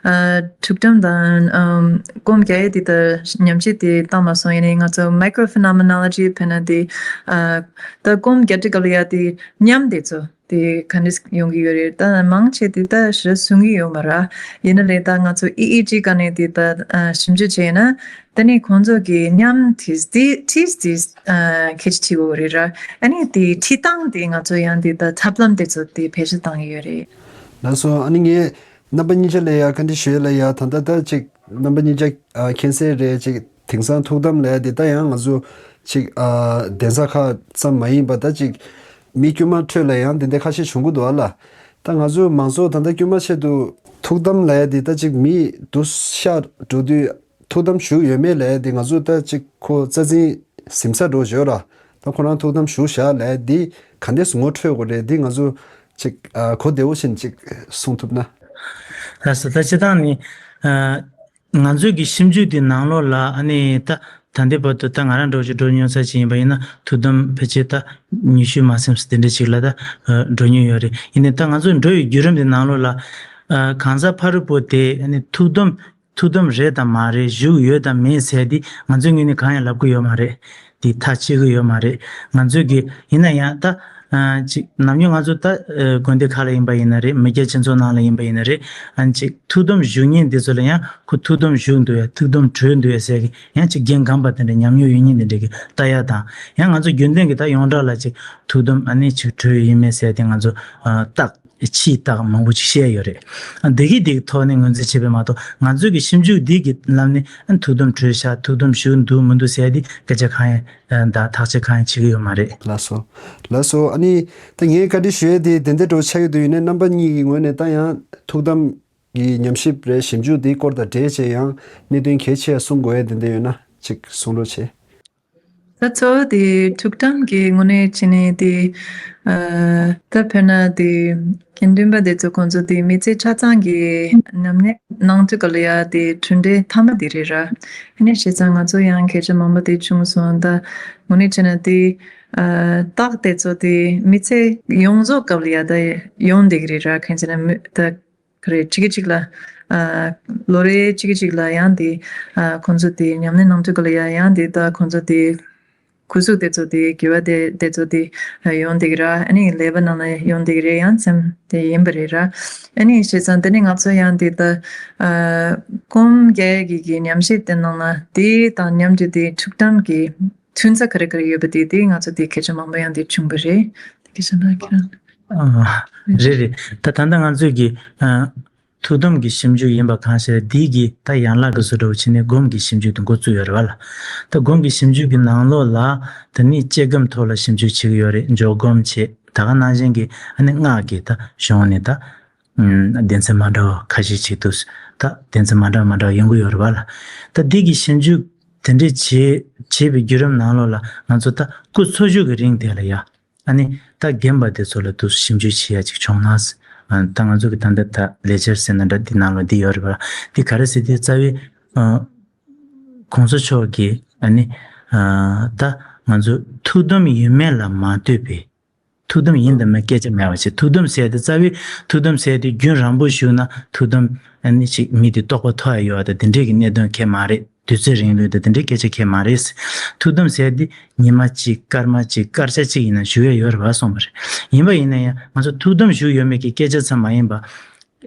ཨ་ཐུགས་དམ་དང་ཨམ་སྒོམ་རྒྱག་ཡས་དེ་ད་ཉམས་ཞིབ་དེ་བཏང་མ་སོང་། ཡིན་ནའི་ང་ཚོ་microphenomenology ཕེ་ན་དེ་ཨ་ད་སྒོམ་རྒྱག་དུས་སྐབས་ལ་ཡ་དེ་ཉམས་དེ་ཚོ་དེ་ག་འདྲས་ཡོང་གི་ཡོད་རེད། ད་མང་ཆེ་དེ་ད་ཞེ་དྲག་གསུང་གི་ཡོད་མ་རེད། ཡིན་ན་ལས་ད་ང་ཚོ་ཨི་ཨི་ཇི་ག་ནས་དེ་ད་ཨ་ཞིབ་འཇུག་བྱས་ན། དེ་ནས་ཁོང་ཚོ་གི་ཉམས་དེ་དེ་དེ་དེ་ཨ་ཁྱད་ཆོས་དེ་བོ་རེད་ར། ཨ་ནི་དེ་ཁྲིད་སྟངས་དེ་ང་ཚོ་ཡང་དེ་ད་ཐབས་ལམ་དེ་ཚོ་དེ་བེད་སྤྱོད་བཏང་གི་ཡོད་རེད། ལགས་སོ། ཨ་ནི་ངས་རྣམ་པ་གཉིས་ཆ་ལ་ཡ་བཀའ་འདྲི་ཞུ་ཡས་ལ་ཡ་ད་ལྟ་ད་ཅིག་རྣམ་པ་གཉིས་ཆ་ཨ་མཁྱེན་གསལ་རེད། ཅིག་དེང་སང་ཐུགས་དམ་ལབ་ཡ་དེ་ད་ཡང་ང་ཚོ་ཅིག་ཨ་གདན་ས་ཁག་ཙམ་མ་ཡིན་པ་ད་ཅིག་མི་དཀྱུས་མ་ཁྲོད་ལ་ཡང་དེ་འདྲ་ཁ་ཤས་བྱུང་གི་འདུག་ཨ་ལ། ད་ང་ཚོ་མང་ཚོགས་ད་ལྟ་དཀྱུས་མ་ཆེད་དུ་ཐུགས་དམ་ལབ་ཡ་དེ་ད་ཅིག་མི་འདུག་ཤ་འགྲོ་དུས། ཐུགས་དམ་བཞུགས་ཡོད་མེད་ལབ་ཡ་དེ་ང་ཚོ་ད་ཅིག་ཁོ་རྩ་འཛིན་ཟིན་ཚར་འགྲོ་བཞག་ར། ད་ཁོ་རང་ཐུགས་དམ་བཞུགས་བཞག་ལབ་ཡ་དེ་ག་འདྲས་ངོ་འཕྲོད་དགོས་རེད། དེ་ང་ཚོ་ཅིག་ཨ་གོ་བདེ་བོ་ཞིག་ཅིག་གསུང་ཐུབ་ན། ལགས་སོ། ད་སྤྱིར་བཏང་ནི་ཨ་ང་ཚོའི་གི་ཞིབ་འཇུག་དེ་ནང་ལོགས་ལ་ཨ་ནི་ད་ད་ལྟའི་བར་དུ་ད་ང་རང་འདྲ་བོ་ཅིག་འགྲོ་མྱོང་ས་ཅིག་ཡིན་པ་ཡིན་ན་ཐུགས་དམ་ཕལ་ཆེར་ད་ཉི་ཤུ་མ་ཟིན་ཙམ་དེ་འདྲ་ཅིག་ལ་ད་ཨ་འགྲོ་མྱོང་ཡོད་རེད། ཡིན་ནའི་ད་ང་ཚོ་འགྲོ་བའི་བརྒྱུད་རིམ་དེ་ནང་ལོགས་ལ་ཨ་གང་ཟག་ཕ་རོལ་པོ་དེ་ཨ་ནི་ཐུགས་དམ་ཐུགས་དམ་རེད་དམ་མ་རེད། བཞུགས་ཡོད་དམ་མེད་ཟེར་དེ་ང་ཚོའི་ངོས་ནས་གང་ཡང་ལབ་ཀྱི་ཡོད་མ་རེད། དེ་ཐག་བཅད་ཀྱི་ཡོད་མ་རེད། ང་ཚོས་ཀྱི་ཡིན་ན་ཡང་ད་ཨ་ཅིག་ནམ་རྒྱུན་ང་ཚོ་ད་ཨ་དགོན་སྡེ་ཁག་ལ་ཡིན་པ་ཡིན་ན་རེད། མི་སྐྱ་སྤྱི་ཚོགས་ནང་ལ་ཡིན་པ་ཡིན་ན་རེད། ཨ་ཅིག་ཐུགས་དམ་བཞུགས་མཁན་འདི་ཚོ་ལ་ཡང་ཁོ་ཐུགས་དམ་བཞུགས་འདུག་ཡ། ཐུགས་དམ་གྲོལ་འདུག་ཡ་ཟེར་གི་ཡང་ཅིག་རྒྱན་སྒམ་པ་དེ་འདྲ་ཉམས་མྱོང་ཡོད་མཁན་དེ་འདྲ་གི་ལྟ་ཡ་དང་། ཡང་ང་ཚོ་རྒྱུན་ལྡན་གྱི་ད་ཡོངས་གྲགས་ལ་ཅིག་ཐུགས་དམ་ཨ་ནི་ཅིག་གྲོལ་ཡོད་མེད་ཟེར་དེ་ང་ཚོ་ཨ་རྟགས། ཕྱིའི་རྟགས་མང་པོ་ཅིག་བཤད་ཡོད་རེད། འདི་གི་འདི་གི་ཐོག་ནས་ངོས་འཛིན་བྱེད་པ་མ་གཏོགས་ང་ཚོའི་གི་ཞིབ་འཇུག་འདི་གི་ལམ་ནས་ཐུགས་དམ་གྲོལ་ཤག་ཐུགས་དམ་བཞུགས་འདུག་མི་འདུག་ཟེར་ཡ་འདི་སྐད་ཆ་གང་ཡང་ད་ཐག་གཅོད་གང་ཡང་བྱེད་ཀྱི་ཡོད་མ་རེད། ལགས་སོ། ལགས་སོ། ཨ་ནི་ད་ངས་བཀའ་འདྲི་ཞུ་ཡ་དེ་དེ་འདྲ་འདྲ་བོ་ཆགས་ཀྱི་འདུག་ཡིན་ནའི་རྣམ་པ་གཉིས་ཀྱི་ངོས་ནས་ད་ཡང་ཐུགས་དམ་གྱི་ཉམས་ཞིབ་རེད། ཞིབ་འཇུག་འདིའི་སྐོར་དང་འབྲེལ་བྱས་ཡང་གནད་དོན་གལ་ཆེ་བ་གསུང་དགོས་ཡ་དེ་འདྲ་ཡོད་ན་ཅིག་གསུང་རོགས་བྱེད། ད་གཙོ་བོ་དེ་ཐུགས་དམ་གྱི་ངོས་ནས་བྱས་ནས་དེ་ཨ་ད་དཔེར་ན་དེ་དགེ་འདུན་པ་དེ་ཚོ་ཁོང་ཚོ་དེ་མི་ཚེ་ཆ་ཚང་གི་ཉམས་ལེན་གནང་དུས་ག་ལ་ཡ་དེ་གྲུབ་འབྲས་མཐའ་མ་དེ་རེད་ར། ཨ་ནི་བྱས་ཙང་ང་ཚོ་ཡང་སྐད་ཆ་མང་པོ་དེ་བྱུང་སོང་། ད་དངོས་གནས་བྱས་ན་དེ་ཨ་རྟགས་དེ་ཚོ་དེ་མི་ཚེ་ཡོངས་རྫོགས་སྐབས་ལ་ཡ་ད་ཡོང་བསྡད་ཀྱི་རེད་ར། གང་ཡིན་ཟེར་ན་མི་ད་ག་རེ་གཅིག་གིས་གཅིག་ལ་ཨ་ལོ་རེ་གཅིག་གིས་གཅིག་ལ་ཡང་དེ་ཨ་ཁོང་ཚོ་དེ་ཉམས་ལེན་གནང་དུས་ག་ལ་ཡ་ཡང་དེ་ད་ཁོང་ཚོ་དེ་ སྐུ་གཟུགས་དེ་ཚོ་དེ་དགེ་བ་དེ་དེ་ཚོ་དེ་ཡོང་བསྡད་ཀྱི་ར། ཨ་ནི་ཀླད་པ་ནང་ལ་ཡོང་བསྡད་ཀྱི་རེད་ཡང་སེམས་དེ་ཡིན་པ་རེད་ར། ཨ་ནི་བྱས་ཙང་དེ་ནི་ང་ཚོ་ཡང་དེ་ད་སྒོམ་རྒྱག་ཡ་གི་གི་ཉམས་ཞིབ་དེ་ནང་ལ་དེ་དང་མཉམ་དུ་དེ་ཐུགས་དམ་གྱི་མཐུན་ས་ག་རེ་ག་རེ་ཡོད་པ་དེ་དེ་ང་ཚོ་དེ་སྐད་ཆ་མང་པོ་ཡང་དེ་བྱུང་པ་རེད། དེ་སྐད་ཆ་ན་ཁྱེད་རང་ཨ། རེད་རེད། ད་ད་ལྟ་ང་ཚོས་གི་ཨ། ཐུགས་དམ་གྱི་ཞིབ་འཇུག་ཡིན་པ་གང་ཤེས། འདི་གི་ད་ཡན་ལག་གི་བཟོ་འདྲ་བོ་བྱས་ནས་སྒོམ་གྱི་ཞིབ་འཇུག་དེ་འགོ་བཙུགས་ཡོད་རེད་བ་ལ། ད་སྒོམ་གྱི་ཞིབ་འཇུག་གི་ནང་ལོགས་ལ་ད་ནི་སྐྱེ་སྒོམ་ཐོག་ལ་ཞིབ་འཇུག་བྱེད་ཀྱི་ཡོད་རེད། འཇོག་སྒོམ་བྱེད། ད་ག་ནང་བཞིན་གྱི་ཨ་ནི་སྔགས་ཀྱི་ད་གཞུང་ནས་ད་ཨམ། སྡེ་ཚན་མ་འདྲ་བ་ཁ་ཤས་ཅིག་འདུག་ད་སྡེ་ཚན་མ་འདྲ་མ་འདྲ་བ་ཡོང་གི་ཡོད་རེད་བ་ལ། ད་འདི་གི་ཞིབ་འཇུག་དེ་འདྲས་བྱེད་བྱེད་པའི་བརྒྱུད་རིམ་ནང་ལོགས་ལ་ང་ཚོ་ད་སྐུ་འཚོ་བཞུགས་ཀྱི་རིང་དེ་ལ་ཡ། ཨ་ནི་ད་རྒན་པ་དེ་ཚོ་ལ་དུ་ཞིབ་འཇུག་བྱེད་ཡ་ཅིག་བྱུང་ན། ཨ། ད་ང་ཚོ་གི་ད་ལྟ་ད་ལེགས་སྦྱར་ཟེར་ན་འདྲ་འདི་ནང་ལ་འདི་ཡོད་རེད་པ། འདི་ག་རེ་ཟེར་དུས་རྩ་བའི་ཨ། གོང་ས་མཆོག་གིས་ཨ་ནི་ཨ། ད་ང་ཚོ་ཐུགས་དམ་ཡོད་མེད་ལ་མ་ལྟོས་པའི། ཐུགས་དམ་ཡིན་དང་མིན་སྐད་ཆ་མེད་པ་བྱས། ཐུགས་དམ་ཟེར་དེ་རྩ་བའི་ཐུགས་དམ་ཟེར་དེ་རྒྱུན་རིང་པོ་བཞུགས་ན་ཐུགས་དམ་ཨ་ནི་ཅིག་མི་དེ་རྟོགས་པ་ཐོབ་ཡ་ཡོད་པ་དང་དེ་འདྲས་ཀྱི་གནད་དོན་གང་ཡང་མ་རེད། དུས་ཚོད་རིང་ལོས་དང་དེ་འདྲའི་སྐད་ཆ་གང་ཡང་མ་རེད། ཐུགས་དམ་ཟེར་དེ་ཉི་མ་གཅིག་སྐར་མ་གཅིག་སྐར་ཆ་གཅིག་ཡིན་ན་བཞུགས་ཡ་ཡོད་རེད་པ་གསུངས་པ་རེད། ཡིན་པ་ཡིན་ན་ཡང་ང་ཚོ་ཐུགས་དམ་བཞུགས་ཡོད་མེད་ཀྱི་སྐད་ཆ་ཙམ་མ་ཡིན་པ།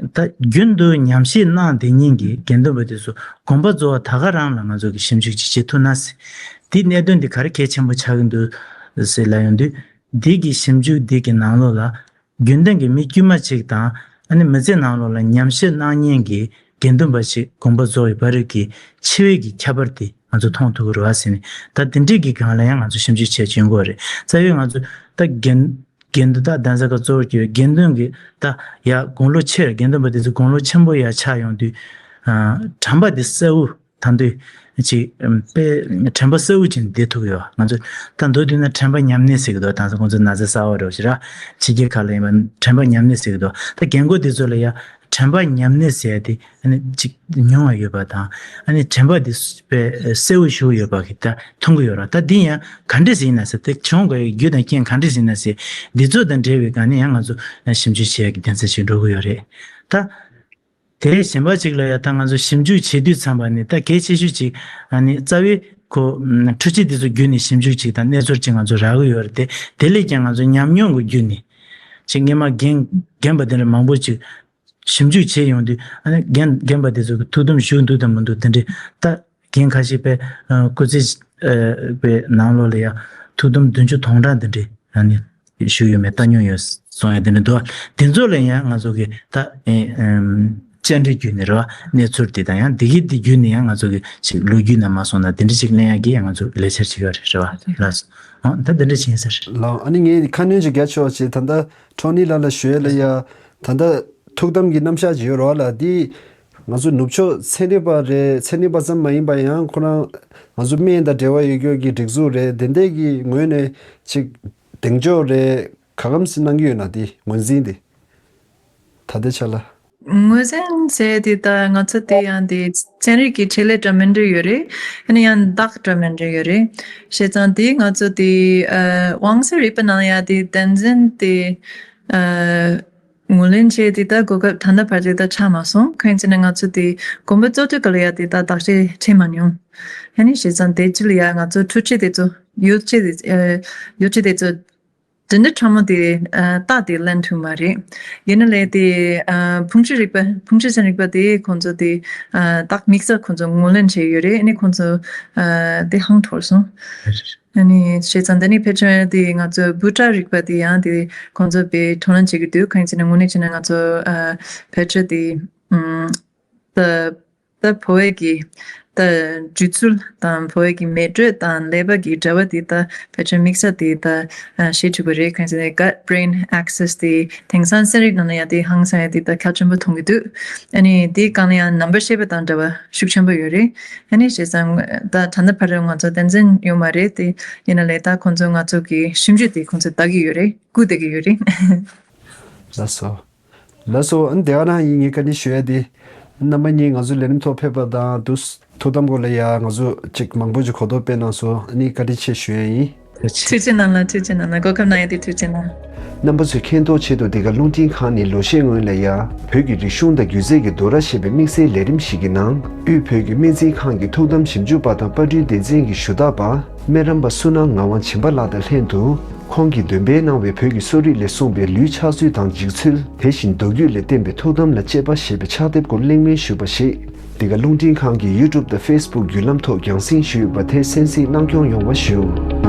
ད་རྒྱུན་དུ་ཉམས་ཞིབ་གནང་བསྡད་མཁན་གྱི་དགེ་འདུན་པ་དེ་ཚོ་དགོངས་པ་རྫོགས་པ་ད་ག་རང་ལ་ང་ཚོ་གི་ཞིབ་འཇུག་ཅིག་བྱེད་ཐུབ་ན་ཟེར། དེ་གནད་དོན་དེ་ག་རེ་གལ་ཆེན་པོ་ཆགས་ཀྱི་འདུག་ཟེར་ལབ་ཡོང་དུས། འདི་གི་ཞིབ་འཇུག་འདི་གི་ནང་ལོགས་ལ། རྒྱུན་ལྡན་གྱི་མི་དཀྱུས་མ་གཅིག་དང་། ཨ་ནི་མི་ཚེ་ནང་ལོགས་ལ་ཉམས་ཞིབ་གནང་མཁན་གྱི་དགེ་འདུན་པ་ཞིག་དགོངས་པ་རྫོགས་པའི་བར་གྱི་འཆི་བའི་གི་ཁྱད་པར་དེ་ང་ཚོ་མཐོང་ཐུབ་ཀྱི་རེད་པ་ཟེར་ནས། ད་དེ་འདྲའི་གི་སྒང་ལ་ཡང་ང་ཚོ་ཞིབ་འཇུག་བྱས་བྱེད་དགོས་རེད། རྩ་བའི་ང་ཚོ་ད་དགེ་དགེ་འདུན་ད་གདན་ས་ཁག་གཙོ་བོར་གྱུར་དགེ་འདུན་གྱི་ད་ཡ་དགུང་ལོ་ཆེར་དགེ་འདུན་པ་དེ་ཚོ་དགུང་ལོ་ཆེན་པོ་ཡ་ཆགས་ཡོང་དུས། ཨ། དྲན་པ་དེ་གསལ་བོ། ད་དུང་ཅིག་དཔེ་དྲན་པ་གསལ་བོ་ཅིག་བསྡད་ཐུབ་ཡོད། ང་ཚོ་ད་མདོར་བསྡུས་ན་དྲན་པ་ཉམས་ནད་ཟེར་གི་འདུག་ད་ང་ཚོ་ན་ཚ་གསར་པ་རེད་ཞེ་དྲག་ཕྱི་རྒྱལ་ཁག་ལ་ཡིན་པ་དྲན་པ་ཉམས་ནད་ཟེར་གི་འདུག་ད་རྒན་རྒོན་དེ་ཚོ་ལ་ཡ་དྲན་པ་ཉམས་ནད་ཟེར་ཡ་དེ་ཨ་ནི་ཅིག་ཉུང་བ་ཡོད་པ་དང་། ཨ་ནི་དྲན་པ་དེ་དཔེ་གསལ་བོ་ཞིག་ཡོད་པ་གི་ད་མཐོང་གི་ཡོད་ར། ད་འདི་ཡང་ག་འདྲས་ཟེར་ན་ཟེར། དེ་བྱུང་དགོས་ཡ་རྒྱུ་དང་རྐྱེན་ག་འདྲས་ཟེར་ན་ཟེར། འདི་ཚོ་དང་འབྲེལ་བའི་སྒང་ནས་ཡང་ང་ཚོ་ཞིབ་འཇུག་བྱེད་ཡ་གི་གདན་ས་ཞིག་འགྲོ་གི་ཡོད་རེད། ད། དེ་གཞན་པ་ཅིག་ལ་ཡ་ད་ང་ཚོ་ཞིབ་འཇུག་བྱེད་དུས་ཙམ་པ་ནི་ད་གལ་ཆེ་ཤོས་ཅིག་ཨ་ནི་རྩ་བའི་ཁོ་འཕྲུལ་ཆས་དེ་ཚོ་བརྒྱུད་ནས་ཞིབ་འཇུག་ཅིག་དང་གནས་ཚུལ་ཅིག་ང་ཚོ་རག་གི་ཡོད་རེད་དེ། དེ་ལས་ཀྱང་ང་ཚོ་ཉམས་མྱོང་གི་བརྒྱུད་ནས་ཅིག་སྔོན་མ་རྒན་རྒན་པ་དེ་འདྲ་མང་པོ་ཅིག་ཞིབ་འཇུག་བྱས་ཡོང་དུས། ཨ་ནི་རྒན་རྒན་པ་དེ་ཚོ་གི་ཐུགས་དམ་བཞུགས་འདུག་དང་མི་འདུག་དེ་འདྲའི་ད། རྒན་ཁ་ཤས་པའི་སྐུ་ཚེ་པའི་ནང་ལོགས་ལ་ཡང་ཐུགས་དམ་བདུན་ཅུ་དོན་གྲངས་འདི་འདྲའི་ཨ་ནི་ཞུས་ཡོད་མེད་ལྟ་མྱོང་ཡོད་གསུང་ཡ་དེ་འདྲ་འདུག་དེ་ཚོ་ལ་ཡང་ང་ཚོ་གི་ད་ཨེ་ཨམ་བཅར་འདྲི་བརྒྱུད་ནས་རེད་བ། གནས་ཚུལ་དེ་དང་ཡང་འདི་གི་འདི་བརྒྱུད་ནས་ཡང་ང་ཚོ་གི་ཅིག་ལོ་རྒྱུས་ནང་མ་སོང་ན་དེ་འདྲ་ཅིག་གླེང་ཡ་གི་ཡང་ང་ཚོ་ལས་འཆར་ཅིག་ཡོད་རེད། རེད་བ། ལགས་སོ། ཨ་ད་དེ་འདྲ་ཅིག་ཡིན་ས་རེད། ལགས། ཨ་ནི་ངས་ཁ་སྣོན་ཅིག་རྒྱག་ཆོག་ཅེས་ད་ལྟ་ཁྲོ་ནི་ལགས་ལ་ཞུ་ཡ་ལ་ཡ། ད་ལྟ་ཐུགས་དམ་གྱི་རྣམ་གཞག་ཅིག་ཡོད་རེད་བ་ལ། འདི་ང་ཚོ་ནུབ་ཕྱོགས་ཚན་རིག་པ་རེད། ཚན་རིག་པ་ཙམ་མ་ཡིན་པ་ཡང་ཁོ་རང་ང་ཚོ་སྨན་དང་འབྲེལ་བ་ཡོད་རྒྱུ་གི་སྒྲིག་འཛུགས་རེད། དེ་འདྲས་ཀྱི་ངོས་ནས་ཅིག་གདེང་འཇོག་རེད། ག་གམ་སེ་གནང་གི་ཡོད་ན། དེ་ངོས་འཛིན་དེ་ད་ལྟའི་ཆ་ལ། ངོས་འཛིན་ཟེར་དེ་ད་ང་ཚོ་དེ་ཡང་དེ་ཚན་རིག་གི་ཆེད་ལས་འདྲ་མི་འདྲ་ཡོད་རེད། ཨ་ནི་ཡང་བདག་འདྲ་མི་འདྲ་ཡོད་རེད། བྱས་ཙང་དེ་ང་ཚོ་དེ་ཨ་དབང་ཚད་རིག་པ་ནང་ཡང་དེ་བདེན་འཛིན་དེ་ཨ། ངོས་ལེན་བྱས་ཏེ་ད་གོ་སྐབས་ད་ལྟ་བར་དུ་ད་ཆགས་མ་སོང་། གང་ཡིན་ཟེར་ན་ང་ཚོ་དེ་དགོན་པ་གཙོ་སྡོད་སྐབས་ལ་ཡ་དེ་ད་བདག་གཅེས་བྱས་མ་མྱོང་། ཨ་ནི་བྱས་ཙང་དེ་ཅི་ལ་ཡ་ང་ཚོ་འཕྲུལ་ཆས་དེ་ཚོ་ཡོ་ཆས་དེ་ཨ་ཡོ་ཆས་དེ་ཚོ་དེ་འདྲ་ཕྲ་མོ་དེ་ཨ་རྟགས་དེ་ལེན་ཐུབ་མ་རེད། ཡིན་ན་ལས་དེ་ཨ་ཕུང་ཆེན་རིག་པ་ཕུང་ཆེན་ཚན་རིག་པ་དེ་ཁོང་ཚོ་དེ་ཨ་རྟགས་དམིགས་བསལ་ཁོང་ཚོ་ངོས་ལེན་བྱས་ཡོད་རེད། ཨ་ནི་ཁོང་ཚོ་ཨ་དེ་ཧང་འཐོར་སོང་། ཨ་ནི་བྱས་ཙང་འདི་ནི་ཕལ་ཆེར་དེ་ང་ཚོ་བུ་ཊ་རིག་པ་དེ་ཡང་དེ་ཁོང་ཚོ་དཔེ་དོ་སྣང་བྱེད་ཀྱི་འདུག་གང་ཡིན་ཟེར་ན་དངོས་གནས་བྱས་ན་ང་ཚོ་ཨ་ཕལ་ཆེར་དེ་ཨམ་ད་ད་ཕོ་བའི་གི་ད་སྒྱུ་རྩལ་དང་ཕོ་བའི་གི་མེ་དྲོད་དང་ཀླད་པ་གི་འབྲེལ་བ་དེ་ད་ཕལ་ཆེར་དམིགས་བསལ་དེ་ད་ཨ་ཤེས་ཐུབ་པ་རེད། གང་ཡིན་ཟེར་ན་gut brain axis་དེ་དེང་སང་ཚན་རིག་ནང་ལ་ཡང་དེ་ཧང་སང་ཡང་དེ་ད་གལ་ཆེན་པོ་མཐོང་གི་འདུག་ཨ་ནི་དེའི་སྒང་ལ་ཡང་ནང་པ་ཤེས་པ་དང་འབྲེལ་བ་ཤུགས་ཆེན་པོ་ཡོད་རེད། ཨ་ནི་བྱས་ཙང་ད་ད་ལྟ་བར་ང་ཚོ་བསྟན་འཛིན་ཡོད་མ་རེད་དེ། ཡིན་ན་ལས་ད་ཁོང་ཚོ་ང་ཚོ་གི་ཞིབ་འཇུག་དེ་ཁོང་ཚོ་ལྟ་གི་ཡོད་རེད། སྐུལ་བསྡད་ཀྱི་ཡོད་རེད། ལགས་སོ། ལགས་སོ། ཨ་ནི་དེ་ག་རང་ཡིན། ངས་བཀའ་འདྲི་ཞུ་ཡ་དེ། རྣམ་པ་གཉིས་ང་ཚོའི་ལས་རིམ་ཐོག་ཕེབས་པ་དང་དུ་ཐུགས་དམ་སྐོར་ལ་ཡ་ང་ཚོ་ཅིག་མང་པོ་ཅིག་གོ་རྟོགས་སྤེལ་གནང་སོང་། ཨ་ནི་བཀའ་དྲིན་ཆེ་ཞུ་ཡ་ཡིན། ཐུགས་རྗེ་གནང་ལ། ཐུགས་རྗེ་གནང་ལ། གོ་སྐབས་གནང་ཡ་དེ་ཐུགས་རྗེ་གནང་། རྣམ་པ་ཚོས་མཁྱེན་རྟོགས་ཆེད་དུ་འདི་ག་རླུང་འཕྲིན་ཁང་ནས་ལོ་ཤས་སྔོན་ལ་ཡ་བོད་ཀྱི་རིག་གཞུང་དང་སྒྱུ་རྩལ་གྱི་རྡོ་ར་ཞེས་པའི་དམིགས་བསལ་ལས་རིམ་ཞིག་གི་ནང་དབུས་བོད་ཀྱི་སྨན་རྩིས་ཁང་གི་ཐུགས་དམ་ཞིབ་འཇུག་པ་དང་པར་སྐྲུན་སྡེ་ཚན་གྱི་ཞུ་དག་པ། སྨན་རམས་པ་བསོད་ནམས་ངག་དབང་སྦྱིན་པ་ལགས་དང་ལྷན་དུ། ཁོང་གིས་འདོན་སྤེལ་གནང་བའི་བོད་ཀྱི་གསོ་རིག་ལས་གསུངས་པའི་ལུས་ཕྱག་མཛོད་དང་འཇིགས་ཚུལ། དེ་བཞིན་མདོ་རྒྱུད་ལས་བསྟན་པའི་ཐུགས་དམ་ལ་གཅེས་པ་ཞེས་པའི་ཕྱག་དེབ་སྐོར་གླེང་མོལ་ཞུས་པ་ཞིག་འདི་ག་རླུང་འཕྲིན་ཁང་གི་ཡུ་ཊུབ་དང་ཕེ་སི་བུག་བརྒྱུད་ལམ་ཐོག་རྒྱང་སྲིང་ཞུས་ཡོད་པ་དེ་གསན་གཟིགས་གནང་སྐྱོང་ཡོང་བ་ཞུ།